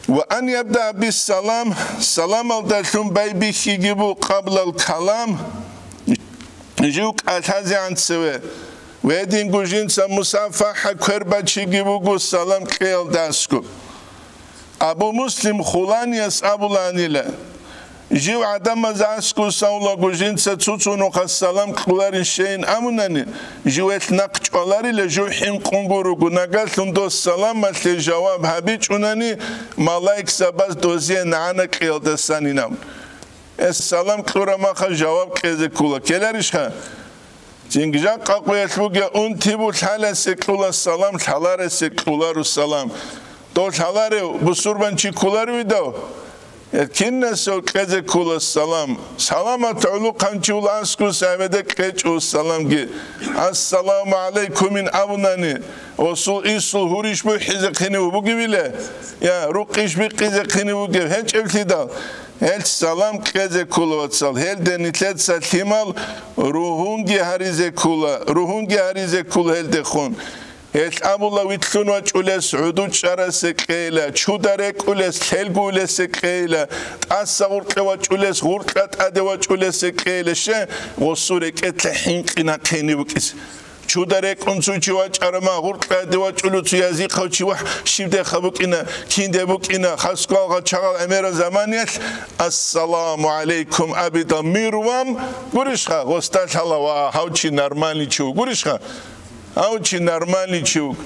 Ва ан ябда бис салам, саламалдалъун байбихьиги бу къаблал калам, жив кӀалъазегӀан цеве. Гьединго жинца мусафахӀа квербачиги буго салам кьеялдасго. Абу Муслим Хуланияс абуланила, жив гӀадамаз аскӀусавлаго жинца цуцунухъа салам кьуларин щейин абунани, живелъ нахъ чӀваларила, жив хӀинкъун гуруго, нагалъун дос саламалъе жаваб гьабичӀунани, малаикзабаз дозие нагӀана кьеялдасанин абун. Эс салам кьураб маха жаваб кьезе ккула. Ккеларищха? Цинги жакъа къуялъ бугеб, унти бу лъаласе кьула салам, лъаларасе кьулару салам. Дов лъаларев бусурбанчи ккуларевидав? Э, кинасев кьезе ккула салам. Саламат гӀулухъанчи вула аскус гьаведа кьечӀо саламги. Ассаламу гӀалайкумин абунани, осул исул гьурищ бухӀизе хъинив бугевила? Я рукъищ бикъизе хъинив бугев гьечӀеблъидал? Гьел салам кьезе ккула, вацал, гьелде нилъеца лъимал ругьунги гьаризе ккула, ругьунги гьаризе ккула гьелдехун. Гьел абула витлъун вачӀулес гӀуду чӀарасе кьейила, чуда рекӀулес лъелгулесе кьейила, тӀаса гъуркье вачӀулес гъуркьа тӀаде вачӀулесе кьейила, ще гъосу рекӀелъа хӀинкъина хъени букӀизе. Чуда рекӀун цо чи вачӀарама, гъуркьаде вачӀулев цо язихъав чи вагь, щиб деха букӀина, кинде букӀина, хасго гъалгъа чагъал гӀемерал заманиялъ, «Ассаламу гӀалайкум» абидал, «Мир вам», гурищха, гъосда лъала, ва, гьав чи нормальный чи вуго, гурищха? Гьав чи нормальный чи вуго.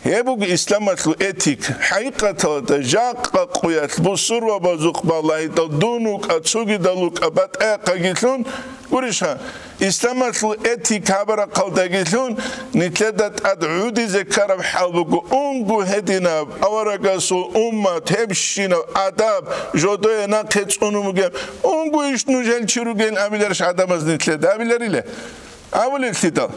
Гьеб буго исламалъул этик. ХӀакъикъаталда, жакъа къуялъ бусурбабазухъ балагьидал дун вукӀа, цогидал вукӀа, батӀа-якъагилъун, гурищха, исламалъул этик гьабарахъалдагилъун, нилъеда тӀад гӀудизе ккараб хӀал буго, унго гьединаб аварагасул уммат, гьебщинаб адаб, жодое нахъе цӀунун бугеб, унго иш нужел чи ругел абиларищ гӀадамаз нилъеда, абиларила? Абулеллъидал.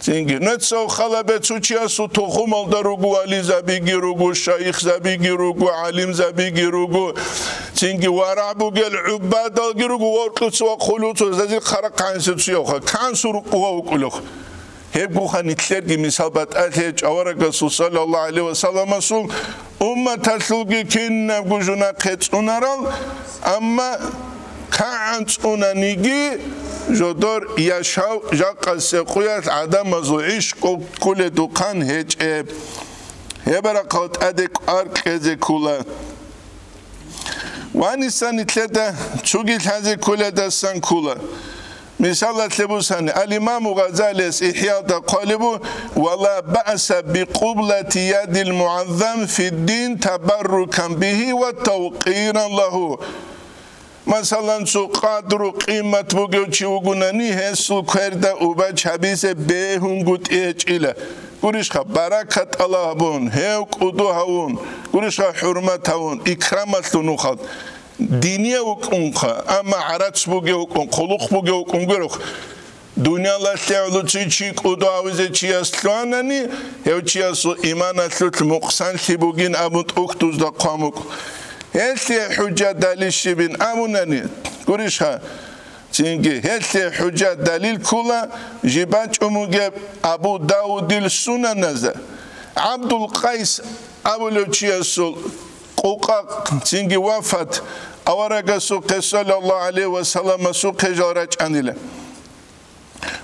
Цинги, нецав халабе цо чиясул тухумалда руго, вализабиги руго, шайихзабиги руго, гӀалимзабиги руго, цинги варагӀ бугел гӀубадалги руго, воркьуца ва хъулуца зазил хъарахъ гьансе цуявха, кансур къугъа вукӀулев. Гьебгоха нилъерги мисал батӀалъе чӀаварагасул саллаллагьу гӀалайгьи ва салламасул умматалъулги кинабго жунахъе цӀунарал, амма кагӀан цӀунаниги, жодор яшав жакъасе къуялъ гӀадамазул гӀиш кколедухъан гьечӀеб. Гьебарахъал тӀаде кӀвар кьезе ккула. Ваниса нилъеда цуги лъазе кколедасан ккула. Мисалалъе бусани, ал-Имаму Гъазалияс ИхӀялда хъвалеб буго: «Ва ла баъса би къублати ядил мугӀаззам фиддин табаррукан бигьи ва тавкъиран лагьу». Масалан, цо къадру-къимат бугев чи вугунани, гьесул кверда убач гьабизе бегьунгутӀи гьечӀила. Гурищха, баракат тӀалаб гьабун, гьев кӀуду гьавун, гурищха, хӀурмат гьавун, икрамалъун ухал. Динияв вукӀунха, амма гӀарац бугев вукӀун, хъулухъ бугев вукӀун гурох. Дуниялалъе гӀолоци чи кӀуду гьавизе чияс лъугьанани, гьев чиясул иманалъулъ мукъсанлъи бугин абун тӀухьдузда хъван букӀ. Гьелъие хӀужа далил щибин абунани, гурищха, цинги гьелъие хӀужа далил ккула жиб бачӀун бугеб Абу Давудил сунаназда. ГӀабдул Къайс абулев чиясул къукъа, цинги вафат, аварагасухъе саллаллагьу гӀалайгьи ва салламасухъе жал рачӀанила.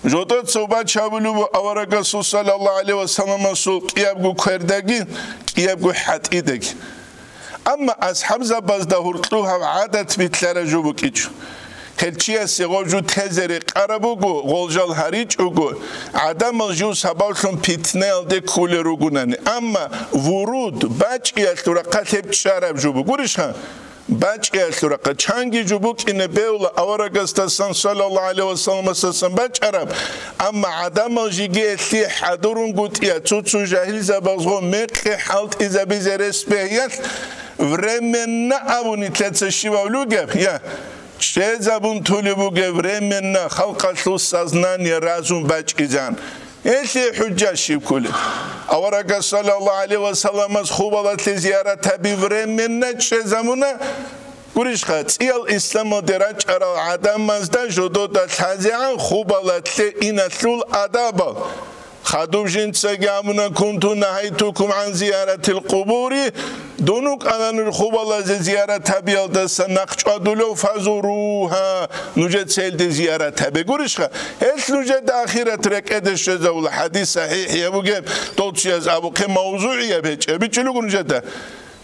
Жодоца убач гьабулеб буго аварагасул саллаллагьу гӀалайгьи ва салламасул кӀиябго квердаги, кӀиябго хӀатӀидаги. Амма асхӀабзабазда гьоркьоб гьаб гӀадат битӀараб жо букӀичӀо. Гьел чиясе гъов жо тезе рекъараб буго, гъол жал гьаричӀого, гӀадамал жив сабаблъун питнаялде кколел ругонани. Амма вуруд, бачӀиялъул рахъалъ гьеб чӀараб жо бугурищха? БачӀиялъул рахъалъ чанги жо букӀине бегьула аварагасдасан, саллаллагьу гӀалайгьи ва салламасдасан бачӀараб, амма гӀадамал жеги гьелъие хӀадурунгутӀиялъ, цо-цо жагьилзабазго мекъи хӀалтӀизабизе рес бегьиялъ, временно абуни лъеца щивав лугеб, я, чӀезабун тулеб бугеб временно халкъалъул сознание, разум бачӀизан. Гьелъие хӀужа щиб кколеб? Аварагас, саллаллагьу гӀалайгьи ва салламас, хубалалъе зиярат гьаби временно чӀезабуна. Гурищха, цӀиял исламалде рачӀарал гӀадамазда жодода лъазегӀан хубалалъе иналъул адабал. Хадуб жинцаги абуна: «Кунту нагьайтукум гӀан зияратил къубури», дун вукӀана нуж хубалазе зиярат гьабиялдаса нахъчӀвадулев, «фазуругьа», нужеца гьелде зиярат гьабе. Гурищха, гьелъ нужеда ахират рекӀеде щвезавула. ХӀадис сахӀихӀияб бугеб, дов чияс абухъе мавзугӀияб гьечӀеб бичӀчӀулего нужеда.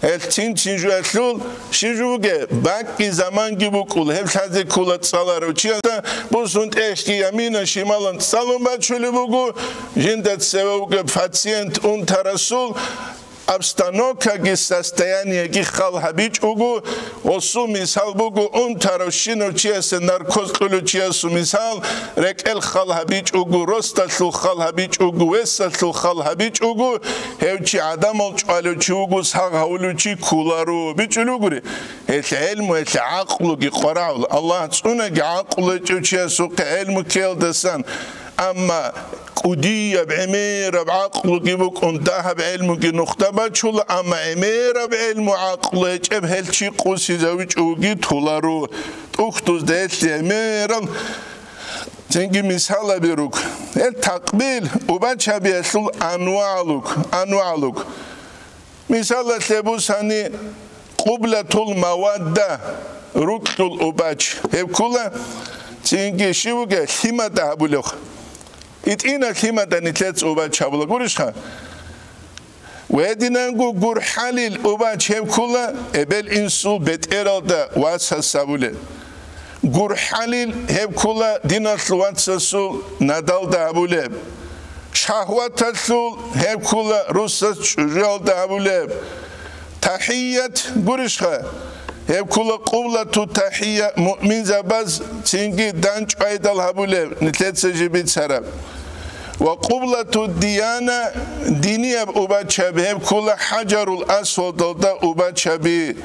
Гьелъ цин-цин жуялъул, щиб жо бугеб, бакӀги заманги букӀула, гьеб лъазе ккола цӀаларав чиясда, бусун тӀехьги ямина шималан цӀалун бачулеб буго, жинда цеве вугеб пациент унтарасул обстановкаги состояниеги хал гьабичӀого, гъосул мисал буго, унтаравщинав чиясе наркоз кьулев чиясул мисал, рекӀел хал гьабичӀого, росдалъул хал гьабичӀого, весалъул хал гьабичӀого, гьев чи гӀадамал чӀвалев чи вуго, сагъ гьавулев чи кколаро, бичӀчӀулев гури. Гьелъ гӀелму, гьелъ гӀакълуги къварагӀула. Аллагь цӀунаги гӀакълу гьечӀев чиясухъе гӀелму ккеялдасан. Амма кӀудияб гӀемераб гӀакълуги букӀун, дагьаб гӀелмуги нухда бачула, амма гӀемераб гӀелму гӀакълу гьечӀеб гьел чи къусизавичӀоги толаро. ТӀухьдузда гьелъ гӀемерал цинги мисалаби руго. Гьел такъбил убачабиялъул анвагӀал руго, анвагӀал руго. Мисалалъе бусани, къублатул мавадда, рукьул убач. Гьеб ккола, цинги щив вугев, лъимада гьабулев. ГьитӀинаб лъимада нилъеца убач гьабула гурищха? Гьединанго гурхӀалил убач гьеб ккула эбел-инсул бетӀералда васас гьабулеб. ГурхӀалил гьеб ккула диналъул вацасул надалда гьабулеб. Шагьваталъул гьеб ккула русас чӀужуялда гьабулеб. ТахӀият гурищха? Гьеб ккула къублату тахӀия муъминзабаз цинги данчӀвайдал гьабулеб, нилъеца жиб бицараб. Ва къублату дияна, динияб убачаби, гьеб ккула хӀажарул асвадалда убачаби,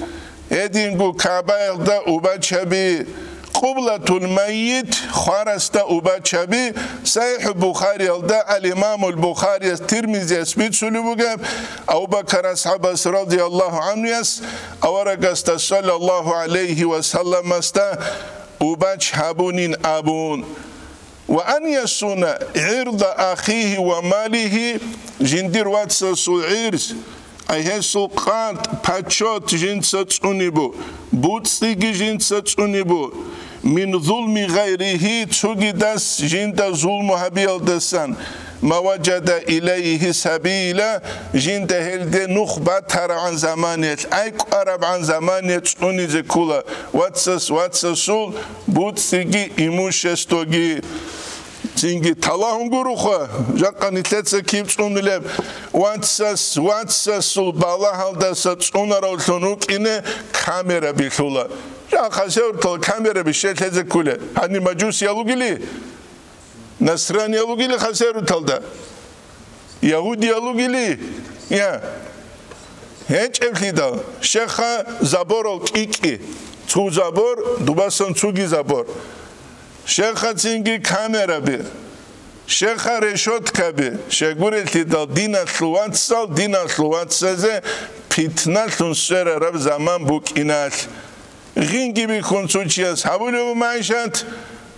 гьединго КагӀбаялда убачаби, къублатул майит, хварасда убачаби. СахӀихӀул Бухариялда ал-Имамул Бухарияс, Тирмизияс бицулеб бугеб, Абу Бакар асхӀабас радияллагьу гӀанхуяс аварагасда саллаллагьу гӀалайгьи ва салламасда убач гьабунин абун. Ва ан ясуна гӀирда ахигьи ва малигьи, жиндир вацасул гӀирз, ай гьесул къантӀ, паччот жинца цӀунеб бу, буцӀцӀиги жинца цӀунеб бу, мин зулми гъайригьи, цогидас жинда зулму гьабиялдасан, ма важада илайгьи сабила, жинда гьелде нух батарабгӀан заманиялъ, ай кӀварабгӀан заманиялъ цӀунизе ккула вацас вацасул буцӀцӀиги имуществоги. Цинги талагьун гуроха, жакъа нилъеца киб цӀунулеб, вацас вацасул балагьалдаса цӀунаравлъун вукӀине камера билъула. Жакъа хасеврутал камера бищелъезе ккуле. Гьаниб мажусиял вугили, насраниял вугили хасевруталда, ягьудиял вугили, я. ГьечӀеблъидал, щеха заборал кӀикӀи, цу забор, дубасан цуги забор. Щехацинги камераби, щеха решеткаби, щегурелъидал диналъул вацал, диналъул вацазе питналъун сверараб заман букӀиналъ. Гъинги бихьун цо чияс гьабулев майшат,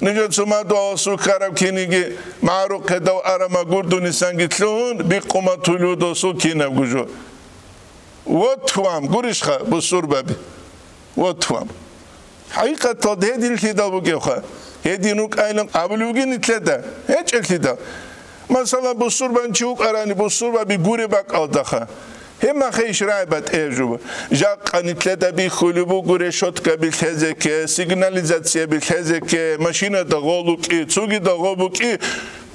нужецо мадугьаласул ккараб киниги, магӀарухъе дов арама гурдунисанги лъугьун, бикъуматулев досул кинабго жо. Вот вам, гурищха, бусурбаби. Вот вам. ХӀакъикъаталда гьединлъидал бугевха, гьедин вукӀайилан абулев вугин нилъеда, гьечӀелъидал. Масала, бусурбанчи вукӀарани, бусурбаби гуреб бакӀалдаха. Гьеб махе иш рагӀи батӀияб жо. Жакъа нилъеда бихьулеб буго решеткаби лъезе кке, сигнализацияби лъезе кке, машинада гъол вукӀи, цогида гъол букӀи.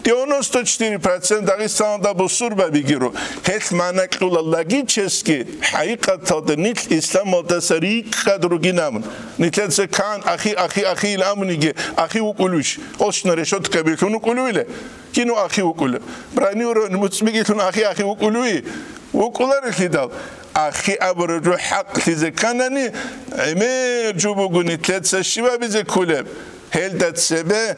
Девяносто четыре процент Дагъистаналда бусурбабиги ру. Гьелъ магӀна кьула логически, хӀакъикъаталда нилъ исламалдаса рикӀкӀад ругин абун. Нилъеца кан ахи, ахи, ахи ил абуниги, ахи вукӀулвищ? Очно решеткаби лъун вукӀулвила? Кину ахи вукӀула? Бронированный муцӀбигилъун ахи-ахи вукӀулуй? ВукӀуларелъидал, ахи абураб жо хӀакълъизе кканани, гӀемер жо буго нилъеца щибабизе кколеб, гьелда цебе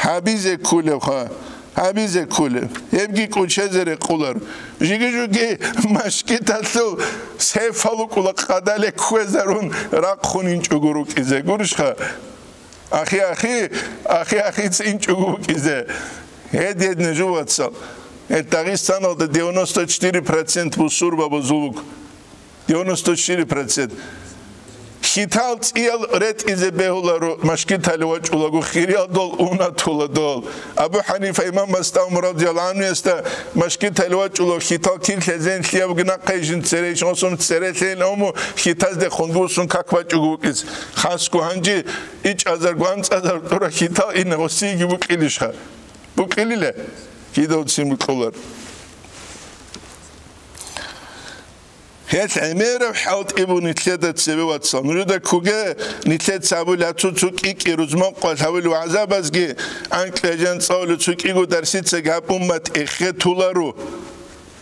гьабизе кколебха, гьабизе кколеб. Гьебги кӀочезе рекъолар. Жиги-жуги машгиталъул сейфал вукӀула къадале кквезарун рахъун инчӀого рукӀизе гурищха? Ахи-ахи, ахи-ахица инчӀого вукӀизе. Гьед-гьедин жо, вацал. Гьед Дагъистаналда девяносто четыре процент бусурбабазул вуго. Девяносто четыре процент. Хьитал цӀиял ретӀизе бегьуларо, машгитале вачӀулаго хириялдал унатула дол. Абу ХӀанифа имам Мастаун радияллагьу гӀанхуясда машгитале вачӀула, хьитал кин лъезен лъияб гьунахъе жин цере, ишгъосун цере лъейин, аму хьитазде хунгусун как бачӀого вукӀиз. Хасго гьанже ичӀазарго анцӀазар тӀура хьитал ин гъосиги букӀилищха? БукӀилила? Кидавцин букӀулар. Гьелъ гӀемераб хӀалтӀи бу нилъеда цебе, вацал. Нужеда ккуге, нилъеца абула цо-цо кӀикӀи рузманкъвал гьавил вагӀзабазги, анкьа-жан цӀалула цо кӀиго дарсицаги гьаб уммат эхетуларо.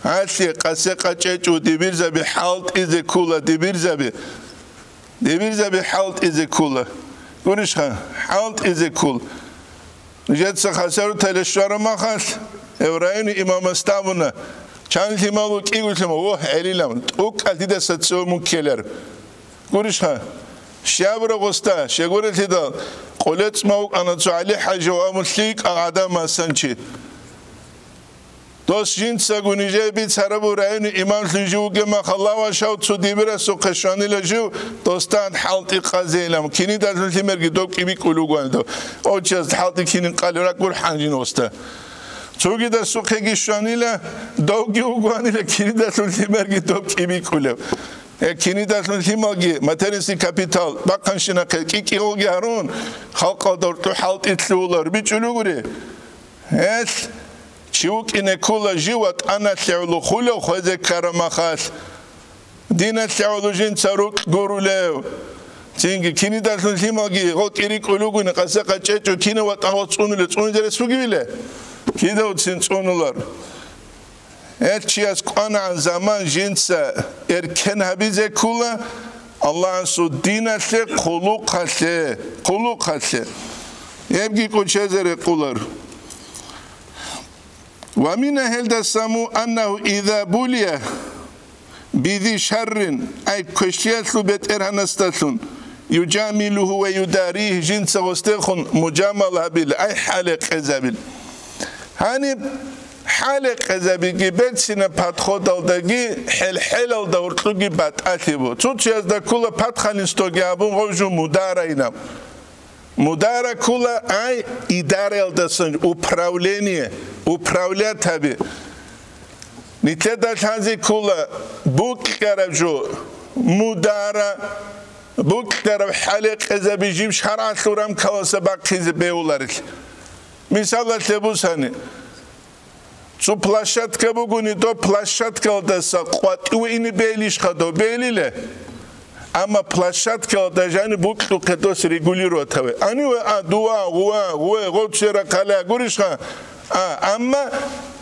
Гьалъие къасе къачӀечӀо дибирзаби хӀалтӀизе ккула, дибирзаби. Дибирзаби хӀалтӀизе ккула. Гурищха, хӀалтӀизе ккул. Нижеца хасарутале щвараб махалъ, гьев райони имамас абуна, чан лъимал вукӀиго лъимал, вогь гӀелилан, тӀукӀалъ дидаса цеве мун ккелар. Гурищха, щибаб рогъоста, щегурелъидал, къолецӀма вукӀана цо ГӀали-хӀажи ва абун лъикӀа гӀадамасан чи. Дос жинцаго нижее бицараб райони имамлъун жив вугеб махалла ва шав цо дибирасухъе щванила жив, досда хӀалтӀи къазейилан, кинидалъун лъимерги дов кӀибикӀулев вугоан дов. Очиясда хӀалтӀи кинин къали ракӀур хӀанжин оста. Цогидасухъеги щванила, довги вугоанила, кинидалъун лъималги доб кӀибикӀулев. Э, кинидалъун лъималги, материнский капитал, бахъанщинахъе кӀикӀигъоги гьарун, халкъалда гьоркьо хӀалтӀи лъугьулар бичӀчӀулугури. Гьелъ чи вукӀине ккола жив ватӀаналъе гӀолохулев хвезе ккараб махалъ. Диналъе гӀоло жинца рукь гурулев. Цинги кинидалъун лъималги гъокӀи рикӀкӀулугуни, къасакъа чӀечӀо кинав ватӀан гъоцӀ цӀунуле цӀунизе рес бугевиле? Кидавцин цӀунулар. Гьел чияс кӀванагӀан заман жинца эркен гьабизе ккола Аллагьасул диналъе хъулухъалъе, хъулухъалъе. Гьебги кӀочезе рекъулар. Ва мина гьелдаса му аннагьу иза булия бизи шаррин, ай, квешлъиялъул бетӀергьанасдалъун, южамилугьу ва юдаригь, жинца гъосдехун мужамал гьабил, ай, хӀалекъезабил. Гьаниб хӀалекъезабиги берцинаб подходалдаги хӀел-хӀелалда гьоркьуги батӀалъи бу. Цо-цоязда ккола патхалин стоги абун гъов жо мударайнаб. Мудара ккола, ай, идараялдасан, управление, управлять гьаби. Нилъеда лъазе ккола букьараб жо, мудара, букьараб хӀалекъезаби жиб шаргӀалъул рамкаласа бахъизе бегьуларел. Мисалалъе бусани, цо площадка бугони, доб площадкалдаса къватӀиве ине бегьилищха доб? Бегьилиле. Амма площадкалда жаниб букьухъе дос регулировать гьаве. Гьаниве а, дува, гъува, гъуве, гъов церахъале гурищха? А, амма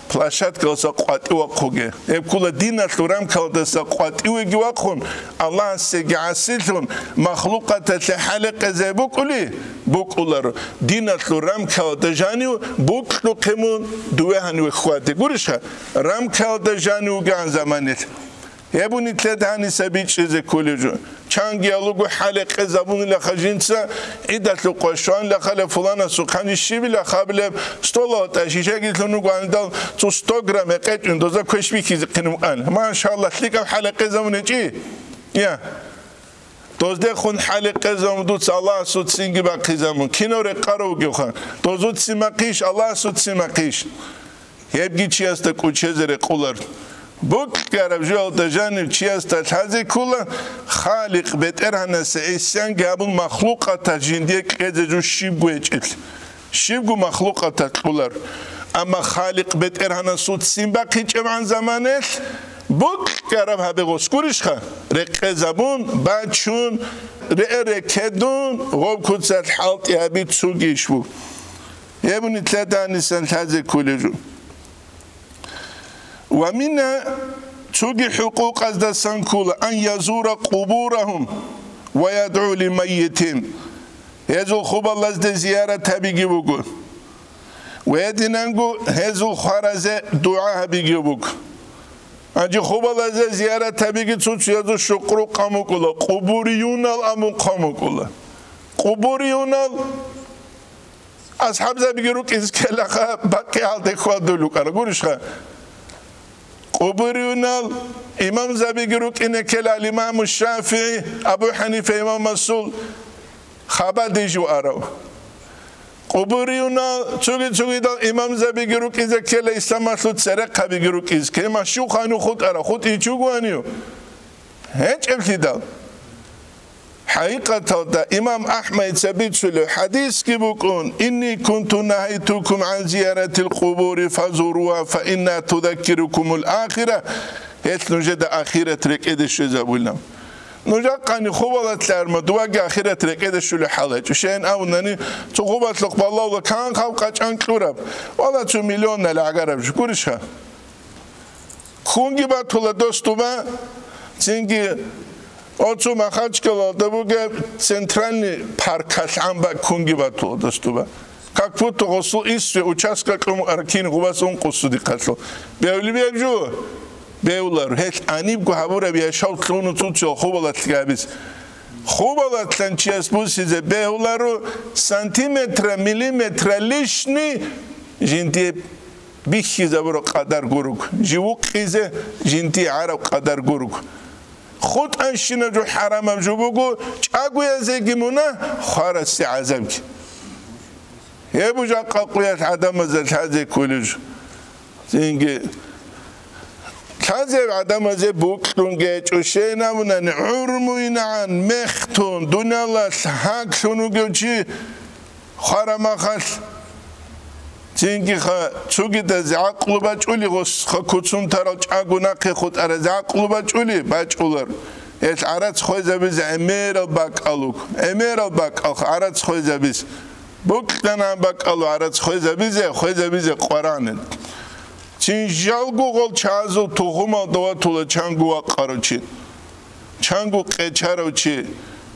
площадкалдаса къватӀивахъуге. Гьеб ккола диналъул рамкалдаса къватӀивеги вахъун, Аллагьасеги гӀасилъун, махлукъаталъе хӀалекъезе букӀули? БукӀуларо. Диналъул рамкалда жанив букьухъе мун дуве гьаниве хьваде. Гурищха? Рамкалда жанив вугегӀан заманилъ. Гьеб нилъеда гьаниса бичӀчӀизе кколеб жо. Чанги алуго хӀалекъезабунилаха жинца, гӀидалъул къо щванилахалеб, фуланасухъани щибилахабилеб, столалда тӀа шишаги лъун вугоанидал, цо сто грамм гьекъечӀун доза квеш бихьизехъин букӀан. Машалла, лъикӀаб хӀалекъезабун гьечӀи? Я. Доздехун хӀалекъезабун дуца Аллагьасул ццинги бахъизабун. Кинав рекъарав вугевха? Дозул ццин бахъищ, Аллагьасул ццин бахъищ? Гьебги чиясда кӀочезе рекъулар. Букьараб жоялда жанив чиясда лъазе ккола, Халикъ БетӀергьанасе гӀисянги гьабун махлукъаталъ жиндие кьезе жо щибго гьечӀелъ. Щибго махлукъаталъ кьолар. Амма Халикъ БетӀергьанасул ццин бахъичӀебгӀан заманалъ букьараб гьабе гъос гурищха? Рекъезабун, бачун, рее-рекедун, гъоб куцалъ хӀалтӀи гьаби цуги иш буго. Гьеб нилъеда гьанисан лъазе кколеб жо. Ва мина, цоги хӀукъукъаздасан ккола, ан язура къубурагьум ва ядгӀу лимайитин. Гьезул хубалазде зиярат гьабиги буго. Ва гьединанго гьезул хваразе дугӀа гьабиги буго. Гьанже хубалазе зиярат гьабиги цо-цоязул щукъру къамукӀула, къубуриюнал амун къамукӀула. Къубуриюнал АсхӀабзабиги рукӀизе ккелаха, бакъиялде хьвадулев вукӀара, гурищха? Къубуриюнал имамзабиги рукӀине ккела, ал-Имаму ШафигӀи, Абу ХӀанифа имамасул хабаде жив арав. Къубуриюнал цуги-цугидал имамзабиги рукӀизе ккела, исламалъул церехъабиги рукӀизе ккела, машгьур ханив хутӀара, хутӀичи вугоанив? ГьечӀеблъидал. ХӀакъикъаталда имам АхӀмадица бицулев хӀадисги букӀун: «Инни кунту нагьайтукум гӀан зияратил къубури фазуругьа, фа инна тузаккирукумул ахира», гьелъ нужеда ахират рекӀеде щвезабулин. Нуж жакъани хубалатлъарма, дувагги ахират рекӀеде щулев хӀал гьечӀо. Щайин абунани, цо хубалъухъ балагьула кан хъав къачӀан кьураб, вала цо миллионал гӀагараб жо, гурищха? Кунги батула дос дуба, цинги оцу Махачкалалда бугеб центральный паркалъ гӀан бакӀ кунги батула дос дуба. Как будто гъосул исве участка кьун аркин гъубас ункъусу дихъалъу. Бевли беб жо? Бевлар. Гьелъ гьанибго гьабураб яшав лъугьун цуцал хубалатлъи гьабиз. Хубалатлъан чияс бусизе бегьуларо сантиметра, миллиметра лишний жиндие бихьизабураб къадар гуруг, жив вукъизе жиндие гӀараб къадар гуруг. ХутӀанщина жо хӀарамаб жо буго, чӀагоязеги мунагь, хварасе гӀазабги. Гьеб жакъа къуялъ гӀадамазда лъазе кколеб жо. Цинги лъазе гӀадамазе букьун гьечӀо, щайин абунани, гӀурмуйнагӀан мехтун, дуниялалъ гьаглъун вугев чи хварамахалъ, цинги ха-, цугидаз гӀакълу бачӀули, гъосха куцун тарал чӀаго нахъе хутӀараз гӀакълу бачӀули бачӀулар. Гьелъ гӀарац хвезабизе гӀемерал бакӀал руго, гӀемерал бакӀалха гӀарац хвезабизе. Букьана бакӀал гӀарац хвезабизе, хвезабизе къварани. Цин жалго гъол чагӀазул тухумалда ватула чанго вакъарав чи, чанго къечарав чи,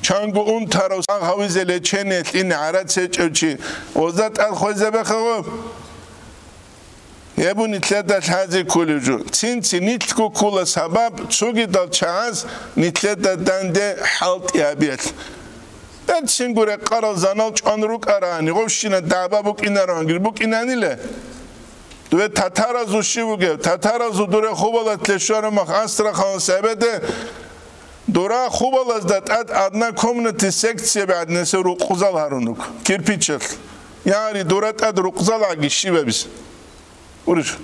чанго унтарав сагъ гьавизе лечениялъ ине гӀарац гьечӀев чи, озда тӀад хвезабеха гъо. Гьеб нилъеда лъазе кколев жо. Цинци нилъго ккола сабаб цогидал чагӀаз нилъеда данде хӀалтӀи гьабиялъ. Берцинго рекъарал занал чӀван рукӀарани, гъовщина дагӀба букӀинароангир букӀинанила. Дове татаразул щив вугев? Татаразул дуре хубалатлъе щварамах Астраханас эбеде, дура хубалазда тӀад одна комнате секция бегӀаднесе рукъзал гьарунук, кирпичалъ. Яри дура тӀад рукъзал гӀаги щибабиз? Уриш.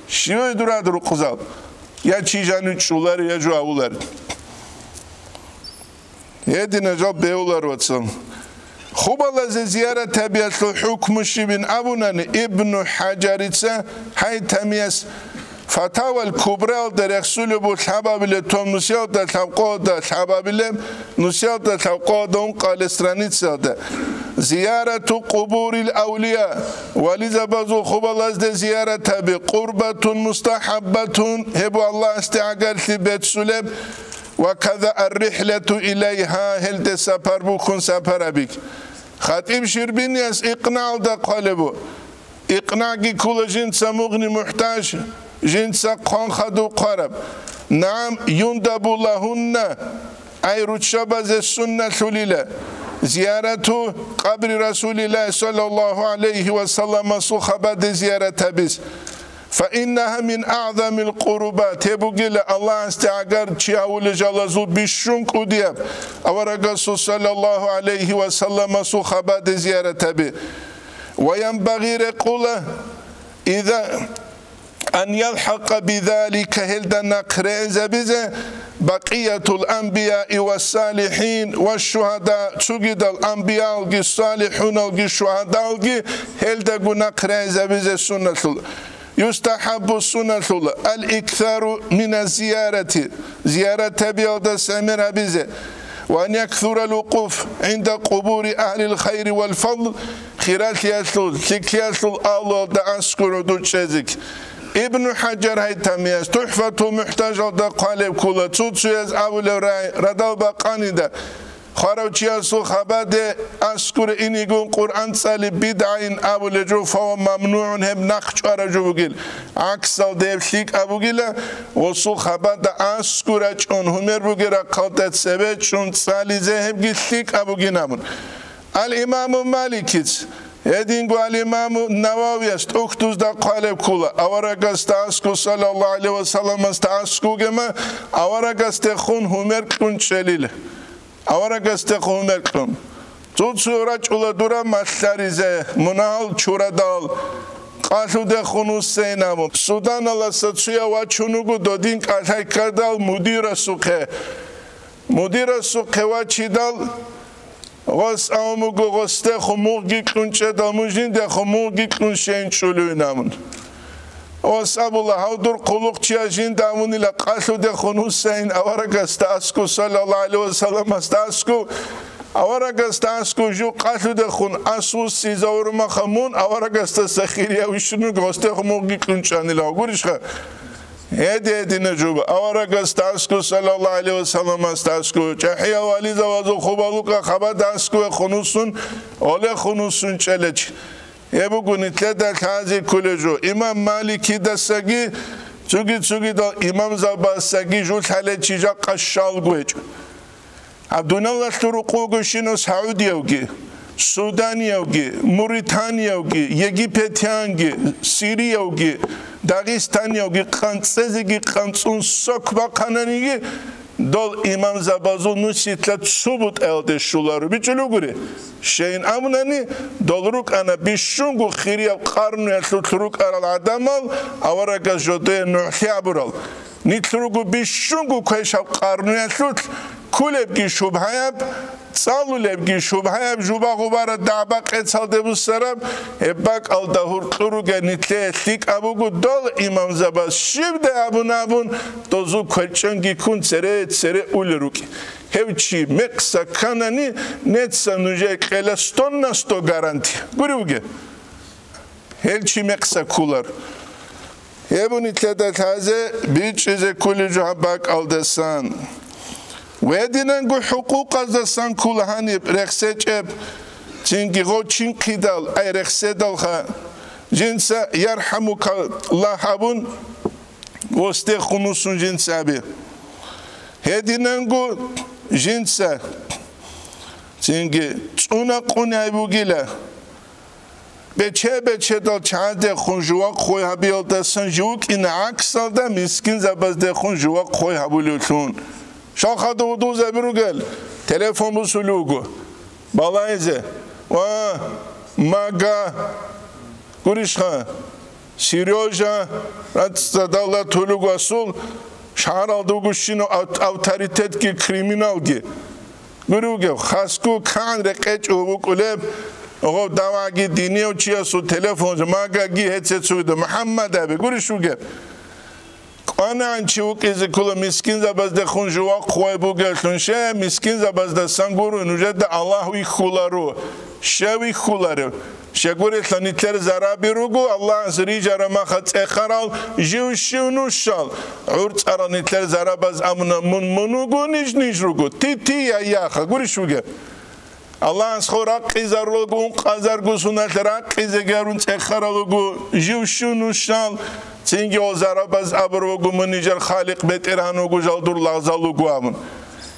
Щиве дурад рукъзал? Я чи жанив чӀулар, я жо авулар. Гьедина жал бевлар вацал. Хубалазе зиярат гьабиялъул хӀукму щибин абунани Ибну ХӀажарица Хайтамияс Фатавал Кубраялда рехсулеб бу лъабабиле тон нусиялда лъабкъода лъабабиле, нусиялда лъабкъода ункъале страницаялда. Зиярату къубурил авлия, вализабазул хубалазде зиярат гьаби, къурбатун мустахӀаббатун, гьеб Аллагьасде гӀагарлъи беццулеб, ва каза ар-рихӀлату илайгьа, гьелде сапар бухьун сапар гьабиги. ХатӀиб Щербинияс ИкънагӀалда хъвалеб бу. ИкънагӀги ккола жинца мугъни мухӀтаж, жинца хъван хадуб хъвараб. Нагьам, юндабу лагьунна, ай руччабазе сунналъулила, зиярату къабри Расулиллагьи саллаллагьу гӀалайгьи ва салламасул хабаде зиярат гьабиз. Фаиннагьа мин агӀзамил къурбат, гьеб бугила Аллагьасде гӀагар чи гьавулел жалазул бищун кӀудияб, аварагасул саллаллагьу гӀалайгьи ва салламасул хабаде зиярат гьаби. Ва янбагъи рекъула, иза, ан ялхӀакъа бизалика, гьелда нахъ регӀизабизе, бакъиятул анбияи ва салихӀин ва шугьада, цугидал анбияалги салихӀуналги шугьадалги гьелдаго нахъ регӀизабизе сунналъул. ЮстахӀаббу, сунналъула, ал-иксару мина зиярати, зиярат гьабиялдаса гӀемер гьабизе, ва ан яксура ал-вукъуф гӀинда къубури агьлил хайри вал фадл, хиралъиялъул, лъикӀлъиялъул агьлуялда аскӀор гӀодор чӀезеги. Ибну ХӀажар Гьайтамияс ТухӀфатул МухӀтажалда хъвалеб ккола, цо-цояз абулеб рагӀи радал бакъанида, хварав чиясул хабаде аскуре инигун Къуръан цӀали бидгӀайин абулеб жо, фава мамнугӀун, гьеб нахъ чӀвараб жо бугил. ГӀаксалда гьеб лъикӀаб бугила, гъосул хабада аскур рачӀун гьумер бугеб рахъалда цебе чӀун цӀализе гьебги лъикӀаб бугин абун. Ал-Имаму Маликиц, гьединго ал-Имаму Нававияс тӀухьдузда хъвалеб ккола, аварагасда аскӀу, саллаллагьу гӀалайгьи ва салламасда аскӀу бугема, аварагасдехун гьумер кьун чӀелил. Аварагасдехун гьумер кьун. Цо-цо рачӀула дура малъаризе, мунагьал чурадал, къалъудехун вуссейин абун. Суданаласа цуяв вачун вуго додин кӀалъай ккадал мудирасухъе. Мудирасухъе вачидал, гъос авун буго, гъосдехун мугъги кьун чӀедал, мун жиндехун мугъги кьун щейин чӀулевин абун. Гъос абула, гьав дур хъулухъчияс жинда абунила къалъудехун Гьусейн аварагасда аскӀу, саллаллагьу гӀалайгьи ва салламасда аскӀу, аварагасда аскӀу жив къалъудехун ас вуссизавурмаха мун аварагасдаса хирияв вищун вуго, гъосдехун мугъги кьун чӀанила, гурищха? Гьеде-гьедина жуба, аварагасда аскӀу, саллаллагьу гӀалайгьи ва салламасда аскӀу, чӀахӀиял вализавазул хубалукъа хабада аскӀуе хунусун, оле хунусун чӀелечи. Гьеб буго нилъеда лъазе кколеб жо. Имам Маликидасаги, цуги-цугидал имамзабазасаги жо лъалечи жакъа щалго гьечӀо. Гьаб дуниялалъул рукъугощинав сагӀудиявги, суданиявги, муританиявги, египетиянги, сириявги, дагъистаниявги къанцӀезеги къанцӀун сок бахъананиги, Дол имамзабазул нусилъа цо бутӀаялде щоларо. БичӀчӀулев гури. Щайин абунани, дол рукӀана бищунго хирияб къарнуялъулъ рукӀарал гӀадамал, аварагас жодое НухӀлъи абурал. Нилъ руго бищунго квешаб къарнуялъулъ кколебги шубгьаяб, цӀалулебги шубгьаяб жуба-гъубараб дагӀба-къецалде буссараб, гьеб бакӀалда гьуркьу ругел нилъее лъикӀаб буго дол имамзабаз щибдай абун-абун, дозул кверчӀенги ккун цере-цере улел рукӀи. Гьев чи мекъса кканани, неца нужее кьела сто на сто гарантия. Гури вуге. Гьел чи мекъса кколар. Гьеб нилъеда лъазе бичӀчӀизе кколеб жо гьаб бакӀалдасан. Гьединанго хӀукъукъаздасан ккола гьаниб рехсечӀеб, цинги гъов чинхъидал, ай рехседалха, жинца «Ярхамукаллагь» абун, гъосде хунусун жинца абе. Гьединанго жинца цинги цӀуна-къуни гьай бугила. Бече-бечедал чагӀаздехун жувахъ хой гьабиялдасан жив вукӀина гӀаксалда мискинзабаздехун жувахъ хой гьабулевлъун. Щалха дов-довзаби ругел, телефон бусулев вуго. Балайзе, ва, мага, гурищха, Серёжа, рацӀцӀадалда тулуг асул, шагьаралда вугущинав ав-, авторитетги криминалги. Гури вугев, хасго кагӀан рекъечӀого вукӀулеб, гъов даваги динияв чиясул телефон, магаги гьецецугда, МухӀаммад абе, гурищ вугеб? КӀванагӀан чи вукӀизе ккола мискинзабаздехун жувахъ хъвай бугеллъун, щай, мискинзабаздасан гуро, нужеда Аллагь вихьуларо. Щай вихьуларев? Щай гурелъа нилъер зараби руго, Аллагьас рижараб маха цӀехарал жив-щив нушал. ГӀур цӀарал нилъер зарабаз абуна, мун мун вуго, ниж ниж руго. Ти-ти, я-яха, гурищ вугеб? Аллагьас хо ракъизарулго, ункъазарго суналъ ракъизеги гьарун цӀехарал руго, жив-щив нушал. Цинги гьол зарабаз абур вуго, мун нижер Халикъ БетӀергьан вуго, жал дур лагъзал вуго абун.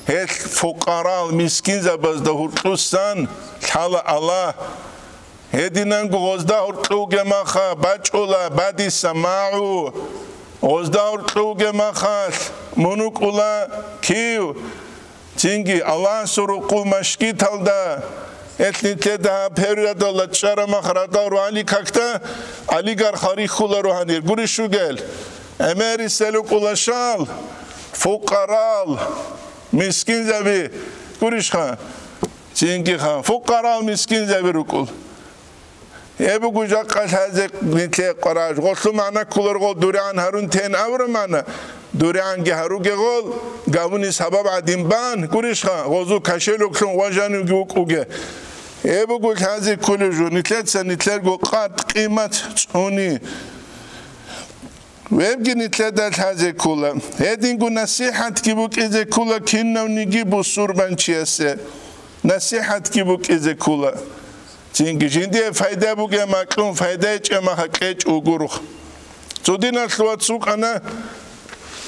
Гьелъ фукъарал, мискинзабазда гьуркьусан лъала Аллагь. Гьединанго гъозда гьуркьуге маха бачӀула бадиса магӀу, гъозда гьуркьуге махалъ мун вукӀула кив? Цинги Аллагьасул рукъу машгиталда, гьелъ нилъеда гьаб периодалда чӀара мах радал ругьали какда, олигархал рихьула ругьанир, гурищ вугел? ГӀемерисел рукӀула щал, фукъарал, мискинзаби, гурищха? Цинги ха, фукъарал, мискинзаби рукӀул. Гьеб буго жакъа лъазе нилъе къвараж. Гъолъу магӀна кколар гъол дуригӀан гьарун тен абураб магӀна, дуригӀанги гьаруге гъол, гавунис гьабаб гӀадин бан, гурищха, гъозул кошелёклъун важанивги вукӀуге. Гьеб буго лъазе кколев жо, нилъеца нилъерго къад-къимат цӀуни. Вебги нилъеда лъазе ккола. Гьединго насихӀатги букӀизе ккола кинавниги бусурбанчиясе. НасихӀатги букӀизе ккола. Цинги жиндие пайда бугеб макьун пайда гьечӀеб маха кьечӀ угурухъ. Цо диналъ вац вукӀана,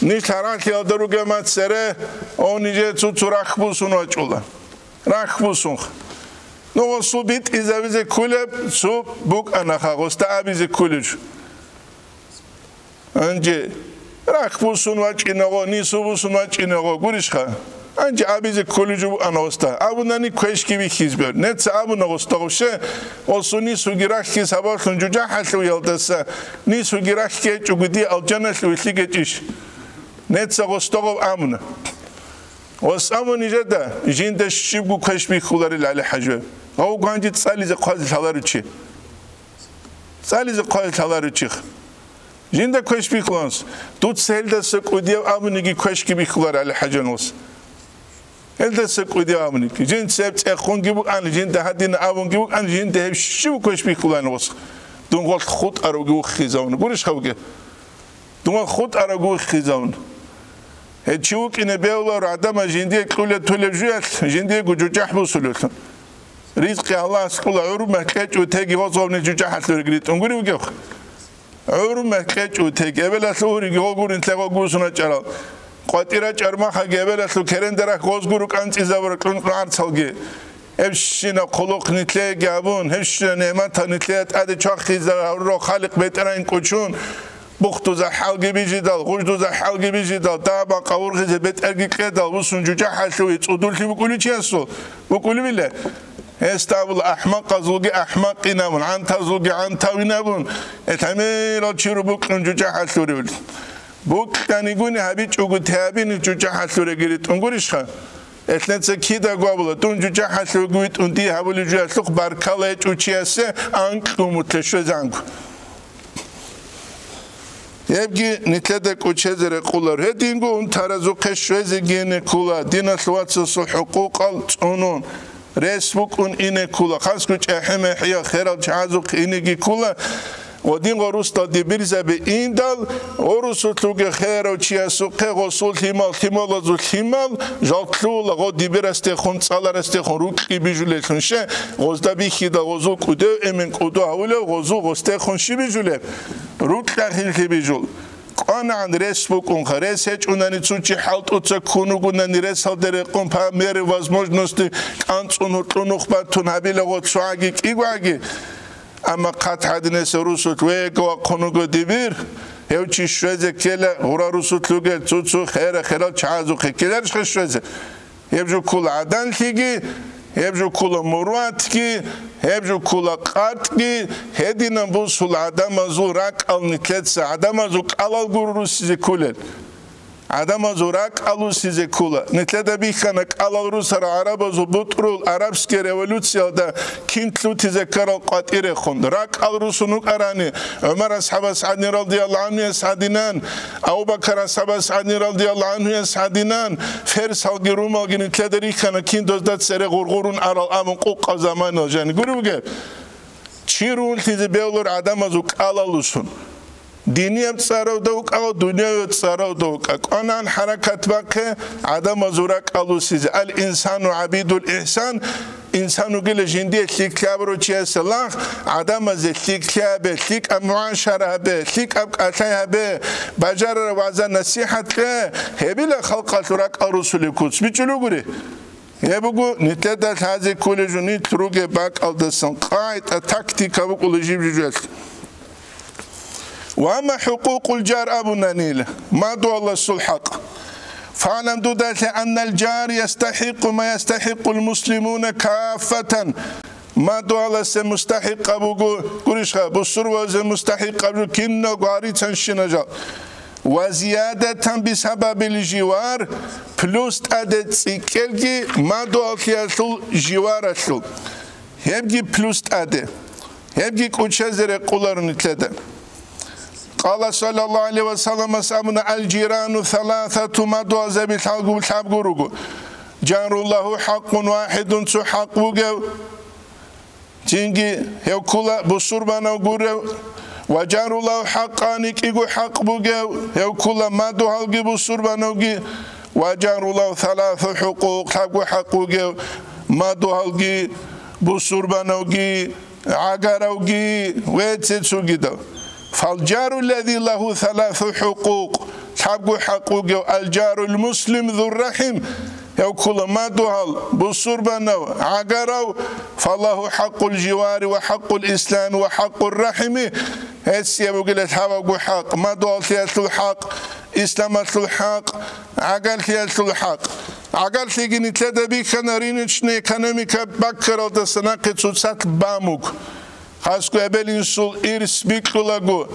нилъ гьаралъиялда ругеб мацере, о, нижее цо-цо рахь бусун вачӀула. Рахь бусунха. Ну, гъосул битӀизабизе кколеб цо букӀанаха, гъосда абизе кколеб жо. Гьанже рахь бусун вачӀинегъо, нису бусун вачӀинегъо, гурищха? Гьанже абизе кколеб жо букӀана гъосда. Абунани квешги бихьизабе. Неца абуна гъосда гъуще, гъосу нисуги рахьги сабаблъун жужахӀалъуялдаса, нисуги рахь гьечӀого дие алжаналъуве лъи гьечӀищ? Неца гъосда гъов абуна. Гъос абуна нижеда, жинда щибго квеш бихьуларел, ГӀали-хӀажи. Гъов гьанже цӀализе хъвазе лъаларев чи. ЦӀализе хъвазе лъаларев чихъ. Жинда квеш бихьуланс. Дуца гьелдаса кӀудияв абуниги квешги бихьулар, ГӀали-хӀажи, гъос. Гьелдаса кӀудияв абуниги. Жинца гьеб цӀехунги букӀани, жинда гьадин абунги букӀани, жинда гьеб щив квеш бихьулан гъос. Дун гъолъ хутӀаравги уххизавун. Гурищха вугеб? Дун гъолъ хутӀаравги уххизавун. Гьеб чи вукӀине бегьулар гӀадамаз жиндие кьулеб-тулеб жуялъ, жиндиего жужахӀ бусулевлъун. Ризкъи Аллагьас кьула, гӀурумехь кьечӀо теги гъозгъовни жужахӀалъурги ритӀун гури вугевха? ГӀурумехь кьечӀо теги, эбелалъул гьуриги гъогурин лъегъогусун рачӀарал. КъватӀира чӀармахаги эбелалъул керендарахь гъозгуру кӀанцӀизабура кьункьун гӀарцалги. Гьебщинаб хъулухъ нилъееги гьабун, гьебщинаб нигӀматал нилъее тӀаде чвахизарурал Халикъ БетӀергьан кӀочон, Бухтуза хӀалги бижидал, гъуждуза хӀалги бижидал, дагьаб-макъ гъургъизе бетӀерги кьедал, вуссун жужахӀалъуве цӀудуллъи букӀулев чиясул букӀулебила. Гьесда абула, ахӀмакъазулги ахӀмакъин абун, гӀантазулги гӀантавин абун, гьел гӀемерал чи рубукьун жужахӀалъуревлъи. Букьанигуни гьабичӀого, гьабини жужахӀалъуреги ритӀун гурищха? Гьелъ нилъеца кидаго абула, дун жужахӀалъувеги витӀун дие гьабулеб жуялъухъ баркала гьечӀев чиясе анкьго мутлъе щвезанго. Гьебги нилъеда кӀочезе рекъоларо. Гьединго унтаразухъе щвезеги ине ккола, диналъул вацасул хӀукъукъал цӀунун, рес букӀун ине ккола, хасго чӀахӀи-мехӀиял херал чагӀазухъе инеги ккола. Гъодин гъорусдал дибирзаби индал, гъорусулъулги херав чиясухъе гъосул лъимал, лъималазул лъимал жал лъугьула, гъо дибирасдехун, цӀаларасдехун рукьи бижулеллъун ше, гъозда бихьидал гъозул кӀудев эмен кӀодо гьавулев гъозул гъосдехун щиб бижулеб? Рукьахинлъи бижул. КӀванагӀан рес букӀунха, рес гьечӀунани цо чи хӀалтӀуца ккун вугунани ресалде рекъон по мере возможности кӀанцӀун гьоркьо нух батун гьабила гъо цогӀаги кӀигогӀаги. Амма хъат гьадинаса русулъ вего вахъун вуго дибир, гьев чи щвезе ккела, гъура русулъ ругел цо-цо хера-херал чагӀазухъе ккеларищха щвезе? Гьеб жо ккола гӀаданлъиги, гьеб жо ккола муруатги, гьеб жо ккола къатӀги, гьединаб бусул гӀадамазул ракӀал нилъеца, гӀадамазул кӀалал гуро русизе кколел. ГӀадамазул ракӀал русизе ккола. Нилъеда бихьана кӀалал русарал гӀарабазул бутӀрул арабский революциялда кин лъутизе ккарал къватӀирехун. РакӀал русун вукӀарани, ГӀумар асхӀабас гӀадин радияллагьу гӀанхуяс гӀадинан, Абу Бакар асхӀабас гӀадин радияллагьу гӀанхуяс гӀадинан, ферсалги румалги нилъеда рихьана кин дозда цере гъургъурун арал абун къукъаб заманал жани. Гури бугеб? Чи рунлъизе бегьулар гӀадамазул кӀалал русун. Динияб цӀаравда вукӀа ва дунявияб цӀаравда вукӀа. КӀванан хӀаракат бахъе гӀадамазул ракӀал русизе. Ал-инсану гӀабидул ихсан. Инсан вугила жиндие лъикӀлъи абурав чиясе лагъ, гӀадамазе лъикӀлъи гьабе, лъикӀаб мугӀашара гьабе, лъикӀаб кӀалъай гьабе, бажарараб вагӀза-насихӀат кье, гьебила халкъалъул ракӀал русулеб куц. БичӀчӀулев гури? Гьеб буго, нилъеда лъазе кколеб жо нилъ ругеб бакӀалдасан къагӀида, тактика букӀула жиб-жужалъ. Ва амма хӀукъукъул жар абунанила, мадугьаласул хӀакъ. Фагьлам дудалъе аннал жар ястахӀикъу ма ястахӀикъул муслимуна каффатан. Мадугьаласе мустахӀикъаб буго, гурищха, бусурбабазе мустахӀикъаб жо киналго гьарицанщина жал. Ва зиядатан бисабабил живар, плюс тӀаде цӀикӀкӀелги мадугьаллъиялъул живаралъул. Гьебги плюс тӀаде. Гьебги кӀучазе рекъоларо нилъеда. Къала саллаллагьу гӀалайгьи ва салламас абуна: «Ал-жирану саласату», мадугьалзаби лъабгу-, лъабгу руго. Жаруллагьу хӀакъун вахӀидун, цо хӀакъ бугев. Цинги гьев ккола бусурбанав гурев ва жарулав хӀакъани кӀиго хӀакъ бугев, гьев ккола мадугьалги бусурбанавги ва жарулав саласу хӀукъукъ, лъабго хӀакъ бугев, мадугьалги бусурбанавги гӀагаравги вецецугидав. Фалжару лази лагьу саласу хӀукъукъ, лъабго хӀакъ бугев алжарул муслим зуррахӀим, гьев ккола мадугьал, бусурбанав, гӀагарав, фалагьу хӀакъул живари ва хӀакъул ислами ва хӀакъур рахӀими, гьесие бугила лъабабго хӀакъ, мадугьаллъиялъул хӀакъ, исламалъул хӀакъ, гӀагарлъиялъул хӀакъ. ГӀагарлъиги нилъеда бихьана рыночная экономика баккаралдаса нахъе цоцалъ бамуг. Хасго эбел-инсул ирс бикьулаго,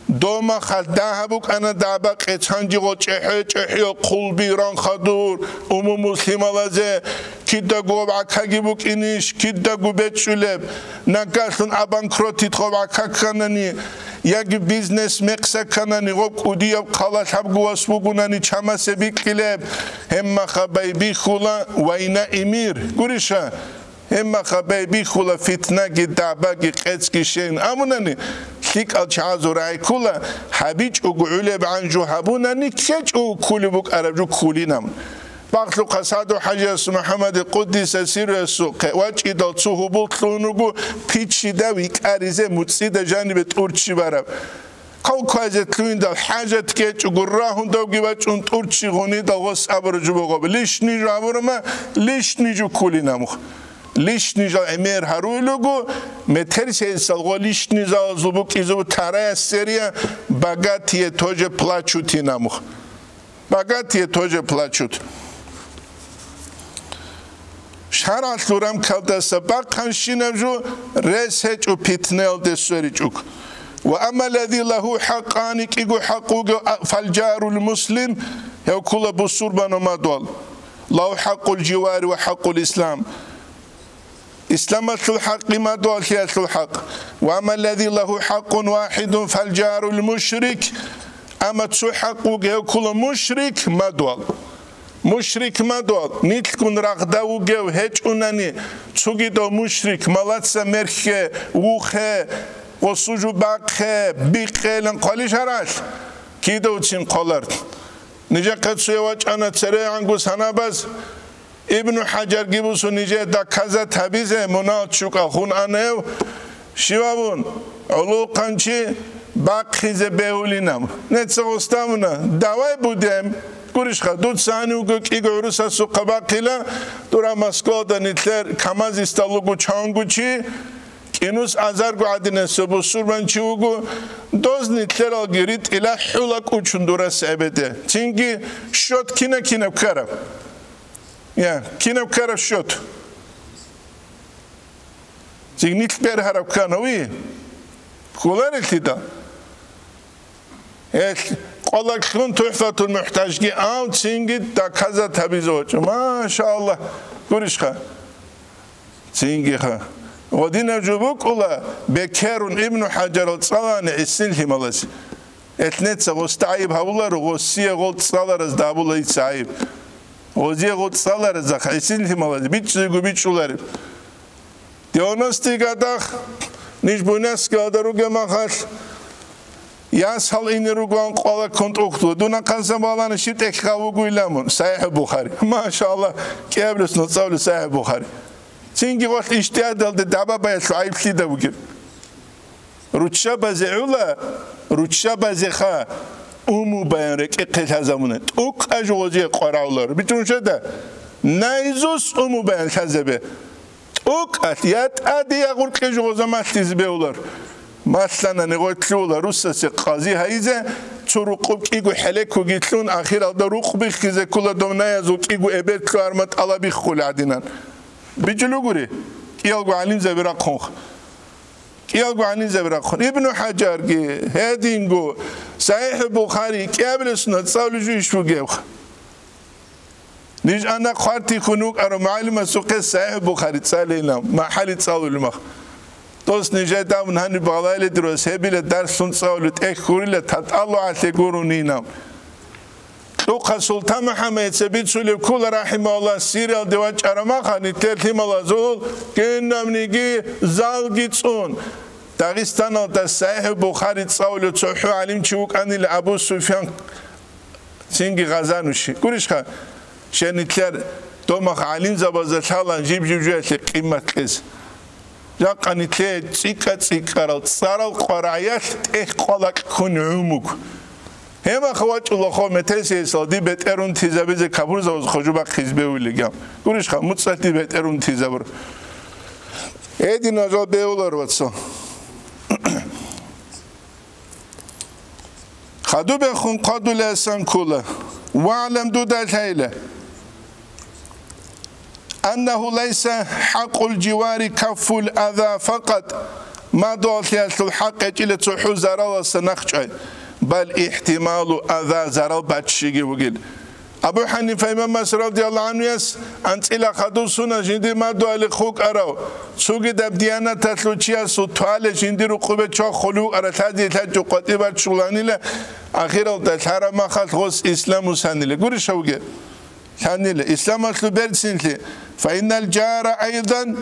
дома хал дагьаб букӀана дагьба къецанжи гъо чӀехӀе-чӀехӀе хъулби ранхадур, умумуслималазе кидаго гъоб гӀакаги букӀинищ, кидаго бечӀчӀулеб, нагагьлъун обанкротить гъоб гӀака кканани, яги бизнес мекъса кканани, гъоб кӀудияб хъала лъабго вас вугунани чамасе бикьилеб, гьебмаха байбихьула война и мир. Гуриша? Гьебмаха байбихьула фитнаги, дагьбаги, къецги щейин абунани, лъикӀал чагӀазул рагӀи ккола, гьабичӀого гӀолебгӀан жо гьабунани, ккечӀого кколеб букӀараб жо кколин абун. Бахлъухъа Саду-хӀажияс МухӀаммади къуддиса сирруясухъе вачӀидал цо гьубул кьун руго, пиччида викӀаризе муцӀида жанибе тӀурччи бараб. Кавказе лъугьиндал хӀажат ккечӀого, рагьундавги вачӀун тӀурччи гъунидал гъос абураб жо бугоби. Лишни жо абурама, лишни жо кколин абун. лишнижал гӀемер гьаруй луго, метерсейсалго лишнизалазул букӀизабу тарая серия «Богатые тоже плачут» инамух. «Богатые тоже плачут». ШаргӀалъул рамкалдаса бахъанщинаб жо рес гьечӀо питнаялде сверичӀого. «Ва амма лази лагьу хӀакъани», кӀиго хӀакъ вугев, а, «фалжарул муслим», гьев ккула бусурбанав мадугьал, «лагьу хӀакъул живари ва хӀакъул ислам». Исламалъул хӀакъи мадугьалъиялъул хӀакъ. «Ва амма лази лагьу хӀакъун вахӀидун фалжарул мушрик». Амма цо хӀакъ вугев ккула мушрик мадугьал. Мушрик мадугьал, нилъгун рагъда вугев гьечӀунани, цогидав мушрик, малаца мерхье, вухе, гъосужу бахъе, бикъелан хъвалищ гьаралъ? Кидавцин хъвалар. Нижехъе цуе вачӀана церегӀанго санабаз, Ибну ХӀажарги бусун нижее доказать гьабизе, мунагьал чукъа хун анев, щивабун, гӀолохъанчи бахъизе бегьулинаб. Неца гъостамуна, давай будем. Гурищха, дуца гьанивго кӀиго гӀурусасухъа бахъила, дура Москвалда нилъер КамАЗиста лугу чангучи, кӀинус азарго гӀадинасев бусурбанчи вуго, доз нилъералги ритӀила хӀула кӀучун дурас гӀебеде. Цинги счёт кина-кинаб ккараб. Я, кинаб ккараб счёт? Цинги нилъ бергьараб ккана, уи? Кколарелъидал? Гьелъ къвалакълъун ТухӀфатул-МухӀтажги ав цинги доказать гьабизе вачӀо. Машаллагь, гурищха? Цингиха. Гъодинаб жо букӀула, бекерун Ибну ХӀажарал цӀалани гӀисин лъималаз. Гьелъ неца гъосда гӀайиб гьабуларо, гъосие гъол цӀалараз дабула дица гӀайиб. Гъозие гъол цӀаларазда гӀисин лъималаз бичӀчӀизего бичӀчӀулареб. Девяностые годах ниж Буйнакскиялда ругеб махалъ, ясал ине ругоан къвалаккун тӀухьдула. Дун ахъансан балана щиб тӀехь гъав вугойилан мун, СахӀихӀ Бухари. Машаллагь, кӀиабилеб сунат цӀалулев СахӀихӀ Бухари. Цинги гъолъ ижтигьадалде даба баялъул гӀайиб лъида бугеб? Руччабазе гӀула, руччабазеха уму баян рекӀехъе лъазабуна. ТӀукӀа жугъозие къварагӀуларо. БитӀун щведа, наизусть уму баян лъазабе. ТӀукӀалъ я тӀаде, я гъуркье жугъоза малъизе бегьулар. Малъана негъой лъугьула русасе къази гьайизе, цо рукъуб кӀиго хӀелекуги лъун, ахиралда рукъ биххизе ккула дов наязул кӀиго эбел лъугьарма тӀалабиххулел гӀадинан. БичӀчӀулугури, кӀиялго гӀалимзаби рахъун. КӀиялго гӀалимзаби рахъун. Ибну ХӀажарги, гьединго, СахӀихӀ Бухари, кӀиабилеб сунат цӀалулев жо иш бугебха? Ниж ана хъвартихьун вукӀарав мугӀалимасухъе СахӀихӀ Бухари цӀалейилан, махӀали цӀалулев мах. Дос нижай давун гьаниб балайли дурас гьебила дарслъун цӀалулев тӀехь гурила татӀалугӀалъе гурунинав. Кьухъа СултанмухӀаммадица бицулеб ккола, рахӀимагьуллагь, Сириялде вачӀараб махалъ нилъер лъималазул кинабниги залги цӀун, Дагъистаналда СахӀихӀ Бухари цӀалулев цохӀо гӀалимчи вукӀанила Абу Суфян, цинги Гъазануши. Гурищха, щай нилъер домах гӀалимзабазда лъалаан жиб-жиб жоялъе къимат кьезе. Жакъа нилъее цӀикӀкӀа-цӀикӀкӀарал цӀарал къварагӀиялъ тӀехь къвалакь ккун гӀумуг. Гьеб мах вачӀула хо метерсейсал дир бетӀер унтизабизе капурзабаз хожубахъ хизбе вилигав. Гурищха, муцӀалъ дир бетӀер унтизабур. Гьединал жал бегьулар, вацал. Хадубехун хъвадулеасан ккула. ВагӀлам, дуда лъайла. Аннагьу лайса хӀакъул живари каффул аза факъат, мадугьалъиялъул хӀакъ гьечӀила цохӀо заралалдаса нахчӀвай, бал ихтималу аза, зарал баччиги вугил. Абу ХӀанифа имамас радияллагьу гӀанхуяс анцӀила хадув суна жиндир мадугьалихъ вукӀарав, цогидаб диянаталъул чиясул твале жиндир рукъубе чвахулев вукӀарав лъади лъачӀо къватӀиб баччуланила, ахиралда лъараб махалъ гъос ислам усанила. Гурищ гьавге? Лъанила исламалъул берцинлъи, фаиннал жара айдан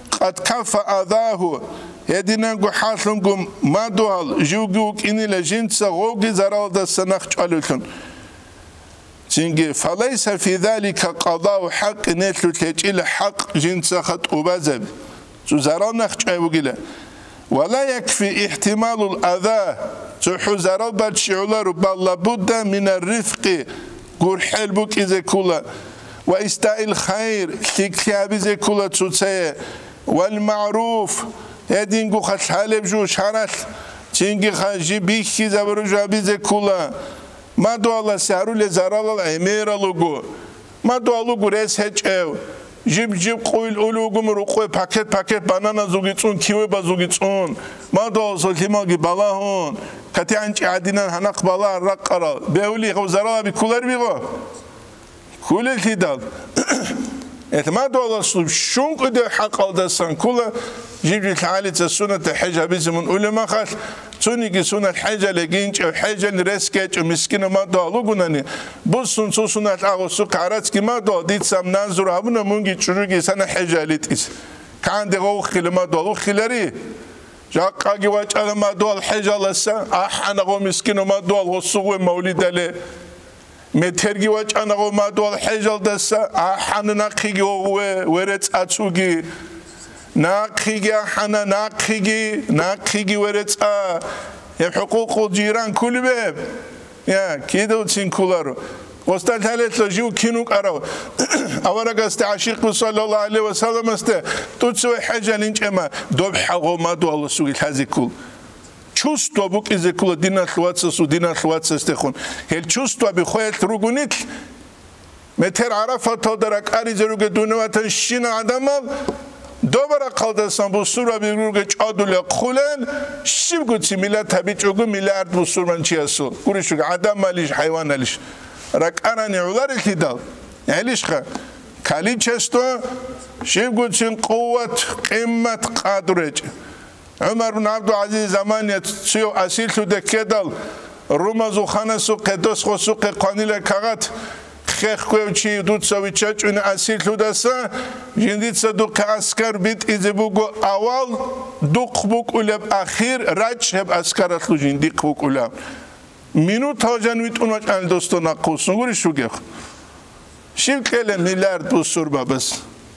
къад каффа азагьу, гьединанго хӀалъунго мадугьал живги вукӀинила жинца гъовги заралдаса нахчӀвалевлъун. Цинги, фалайса фи залика къадау хӀакъи, нелъулъ гьечӀила хӀакъ жинцаха тӀубазаби. Цо зарал нахчӀвай вугила. Ва ла якфи ихтималул аза, цохӀо зарал баччи гӀоларо, бал лабудда минар рифкъи, гурхӀел букӀизе ккола, Ва истаил хайр, лъикӀлъи гьабизе ккола цоцае, вал магӀруф, гьединго хъалъалеб жо шаралъ, цинги ха-, жиб бихьизабураб жо гьабизе ккола. Мадугьаласе гьарулел заралал гӀемерал руго. Мадугьал руго рес гьечӀев. Жиб-жиб къуйл улев вуго рукъове пакет-пакет бананазулги цӀун, кивебазулги цӀун. Мадугьаласул лъималги балагьун. КатигӀанчӀи гӀадинан гьанахъ балагьал ракъарал. Бегьули гьав зарал гьаби кколареб гъо? Кколелъидал. Гьелъ мадугьаласул щункӀудев хӀакъалдасан ккола, жиб-жиб лъагӀалица суннатаб хӀеж гьабизе мун улеб махалъ, цониги суннат хӀежалъе гинчӀев, хӀежалъе рес гьечӀев мискинав мадугьал вугонани, буссун цо суннат гьагъусухъе гӀарацги мадугьал, дица назру гьабуна мунги чӀужуги сана хӀежалъе тӀис. КигӀанде гъов уххилев мадугьал уххилари? Жакъаги вачӀана мадугьал хӀежалдаса, ахӀана гъов мискинав мадугьал гъосугъве мавлидалъе. Метерги вачӀана гъов мадугьал хӀежалдаса, ахӀана нахъеги гъове, верецӀа цоги. Нахъеги ахӀана, нахъеги, нахъеги верецӀа. Гьеб хӀукъукъул жиран кколеб гьеб? Я, кидавцин кколаро. Гъосда лъалелъул жив кин вукӀарав? Аварагасде гӀашикъ вуго, саллаллагьу гӀалайгьи ва салламасде, дуца вай хӀежалъе инчӀема, доб хӀал гъов мадугьаласулги лъазе ккол. Чувство букӀизе ккола диналъул вацасул, диналъул вацасдехун. Гьел чувствояби хвеялъ ругонилъ, метер ГӀарафаталда ракӀаризе ругел дуневатанщинал гӀадамал, доба рахъалдасан бусурбаби ругел чӀвадулел хъулел, щибгоцин миллат гьабичӀого миллиард бусурбанчиясул, гурищ ругел гӀадамалищ, хӀайваналищ, ракӀарани гӀоларелъидал, гьелищха, количество, щибгоцин къуват, къиммат, къадру гьечӀеб. ГӀумар бин ГӀабдул-ГӀазизил заманиялъ цояв асирлъуде ккедал, румазул ханасухъе, дос гъосухъе хъванила кагъат, хех кквев чи дуца виччачӀуна асирлъудаса, жиндица духъе аскар битӀизе буго авал, духъ букӀулеб ахир, рачӀ гьеб аскаралъул жиндихъ букӀула. Минутал жан витӀун вачӀана досда нахъвуссун, гурищ вугев? Щиб кьела миллиард бусурбабаз?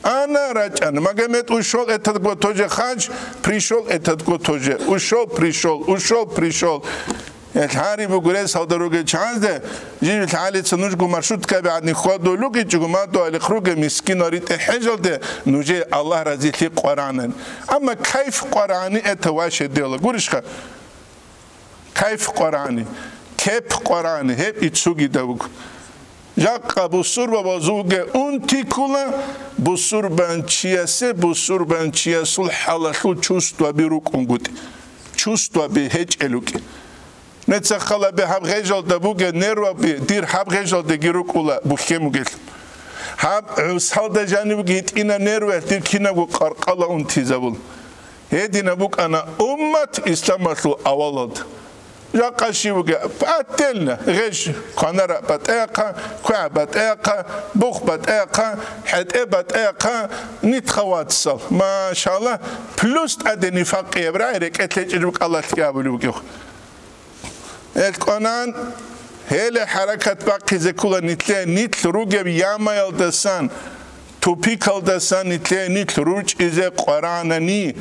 Ана рачӀана. Магомед ушел этот год тоже хадж, пришел этот год тоже. Ушел, пришел, ушел, пришел. Гьел гьари бугурес гьалда ругел чаназде, жиб лъалица нужго маршруткаби гӀадин хьвадулел рукӀичӀого, мадугьалихъ ругел мискинал ритӀе хӀежалде нужее Аллагь разилъи къварагӀанани. Амма кайф къварагӀани это ваше дело. Гурищха? Кайф къварагӀани, кеп къварагӀани, гьеб иццугида вуго. Жакъа бусурбабазулги унти ккола, бусурбанчиясе бусурбанчиясул хӀалалъул чувствоби рукӀунгутӀи, чувствоби гьечӀел рукӀи. Нецахъ халабе гьаб гъежалда бугеб нерваби дир гьаб гъежалдаги рукӀула бухьемугел. Гьаб гӀусалда жанибги гьитӀина нерваялъ дир кинабго къаркъала унтизабул. Гьединаб букӀана уммат исламалъул авалалда. Жакъа щив вугев? Отдельно. Гъеж кванара батӀаяхъа, квегӀ батӀаяхъа, бух батӀаяхъа, хӀетӀе батӀаяхъа, нитха вацал. Машалла, плюс тӀаде нифакъияб рагӀи рекӀелъ гьечӀел рукӀалалъги абулеб бугев. Элкъванан, гьеле хӀаракат бахъизе ккола нилъе, нилъ ругеб ямаялдасан, тупикалдасан нилъе, нилъ ручӀизе къварагӀанани,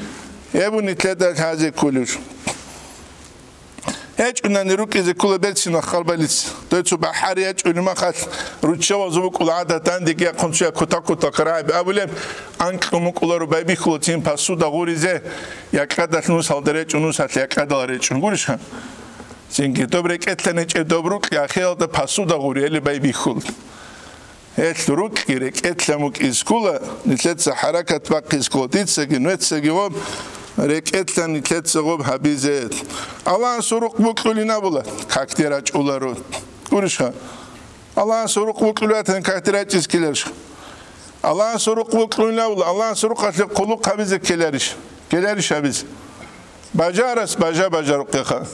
гьеб нилъеда лъазе кколеб жо. ГьечӀунани рукӀизе ккола берцинал халбалиц. Дой цо бахӀари ячӀунеб махалъ, руччабазул букӀула гӀадат, дандеги яхъун цояз кутак-кутак рагӀаби абулеб, анкьун букӀуларо байбихьула цин посуда гъуризе, якьадалъ нусалда речӀун, нусалъ якьадал речӀун. Гурищха? Цинги доб рекӀелъа нечӀеб доб рукьи ахиралда посуда гъурияли байбихьул. Гьелъ рукьи рекӀелъа мукӀиз ккола, нилъеца хӀаракат бахъиз ккола, дицаги, нугьецаги гъоб рекӀелъа нилъеца гъоб гьабизе. Аллагьасул рукъ букьулин абула, какде рачӀуларо. Гурищха? Аллагьасул рукъ букьулев ватани, какде рачӀиз ккеларищха? Аллагьасул рукъ букьулин абула, Аллагьасул рукъалъе хъулухъ гьабизе ккеларищ? Ккеларищ гьабизе? Бажарас бажа-бажа рукъеха.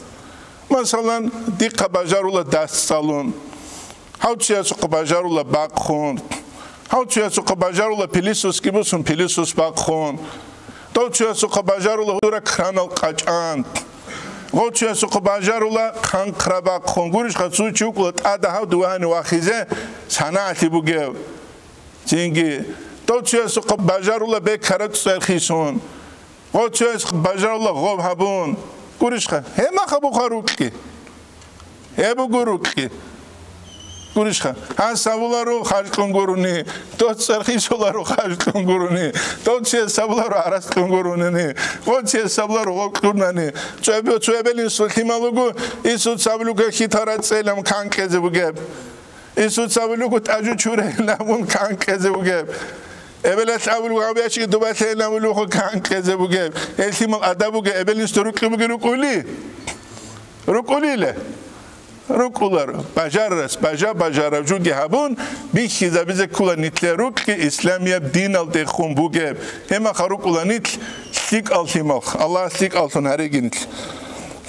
Масалан, дихъа бажарула дас цӀалун. Гьав цоясухъа бажарула бахъун. Гьав цоясухъа бажарула пылесосги босун пылесос бахъун. Дов цоясухъа бажарула гьудура кранал къачӀан. Гъов цоясухъа бажарула хъанхъра бахъун. Гурищха, цо чи вукӀула тӀада гьав дувагьани вахизе санагӀалъи бугев. Цинги, дов цоясухъа бажарула бекараб цӀер хисун. Гъов цояс бажарула гъов гьабун. Гурищха, гьеб маха буха рукьи. Гьеб буго рукьи. Гурищха, гьас гьабуларо харжлъун гурони, дос цӀерхъисуларо харжлъун гурони, дов чияс гьабуларо гӀарац кьун гуронани, гъо чияс гьабуларо гъо кьурнани, цо эбе-, цо эбел-инсул лъимал руго, исуц абулуго хьитарацӀцӀейилан кан кьезе бугеб. Исуц абулуго тӀажу чурейилан абун кан кьезе бугеб. Эбелалъ абулуго гьаб ящик дубалъейилан абулуго кан кьезе бугеб. Гьел лъимал адаб бугеб, эбел-инсда рукьи бугел рукӀули? РукӀулиле? РукӀуларо. Бажарас, бажа-бажараб жуги гьабун, бихьизабизе ккола нилъер рукьи исламияб диналдехун бугеб. Гьебмаха рукӀула нилъ лъикӀал лъимал, Аллагьас лъикӀаллъун гьареги нилъ.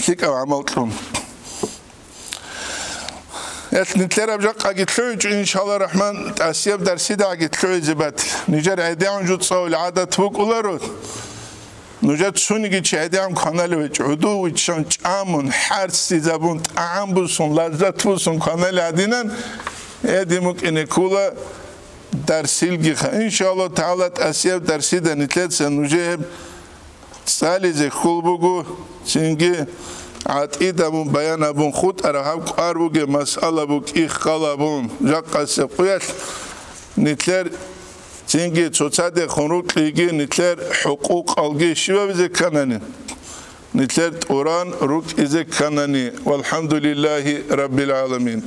ЛъикӀаб гӀамал кьун. Гьелъ нилъераб жакъаги лъугӀичӀо, иншалла рахман, тӀасияб дарсидагӀаги лъугӀизе батила. Нижер гӀедегӀун жуцӀцӀавул гӀадат букӀуларо. Нужер цониги чи гӀедегӀан кваналев гьечӀо, гӀодов виччан чӀамун, хӀарсизабун, тӀагӀам бусун, лаззат бусун кваналев гьадинан, гьедин букӀине ккола дарсилгиха. Иншаллагьу тагӀала, тӀасияб дарсида нилъеца нужее гьеб цӀализе хьул буго, цинги гӀатӀидабун баян гьабун хутӀараб гьаб кӀвар бугеб масъала букӀи халабун, жакъасеб къуялъ нилъер Цинги цоцадехун рукьиги нилъер хӀукъукъалги щибабизе кканани, нилъер тӀуран рукӀизе кканани, валхӀамдулиллагьи раббил гӀаламин.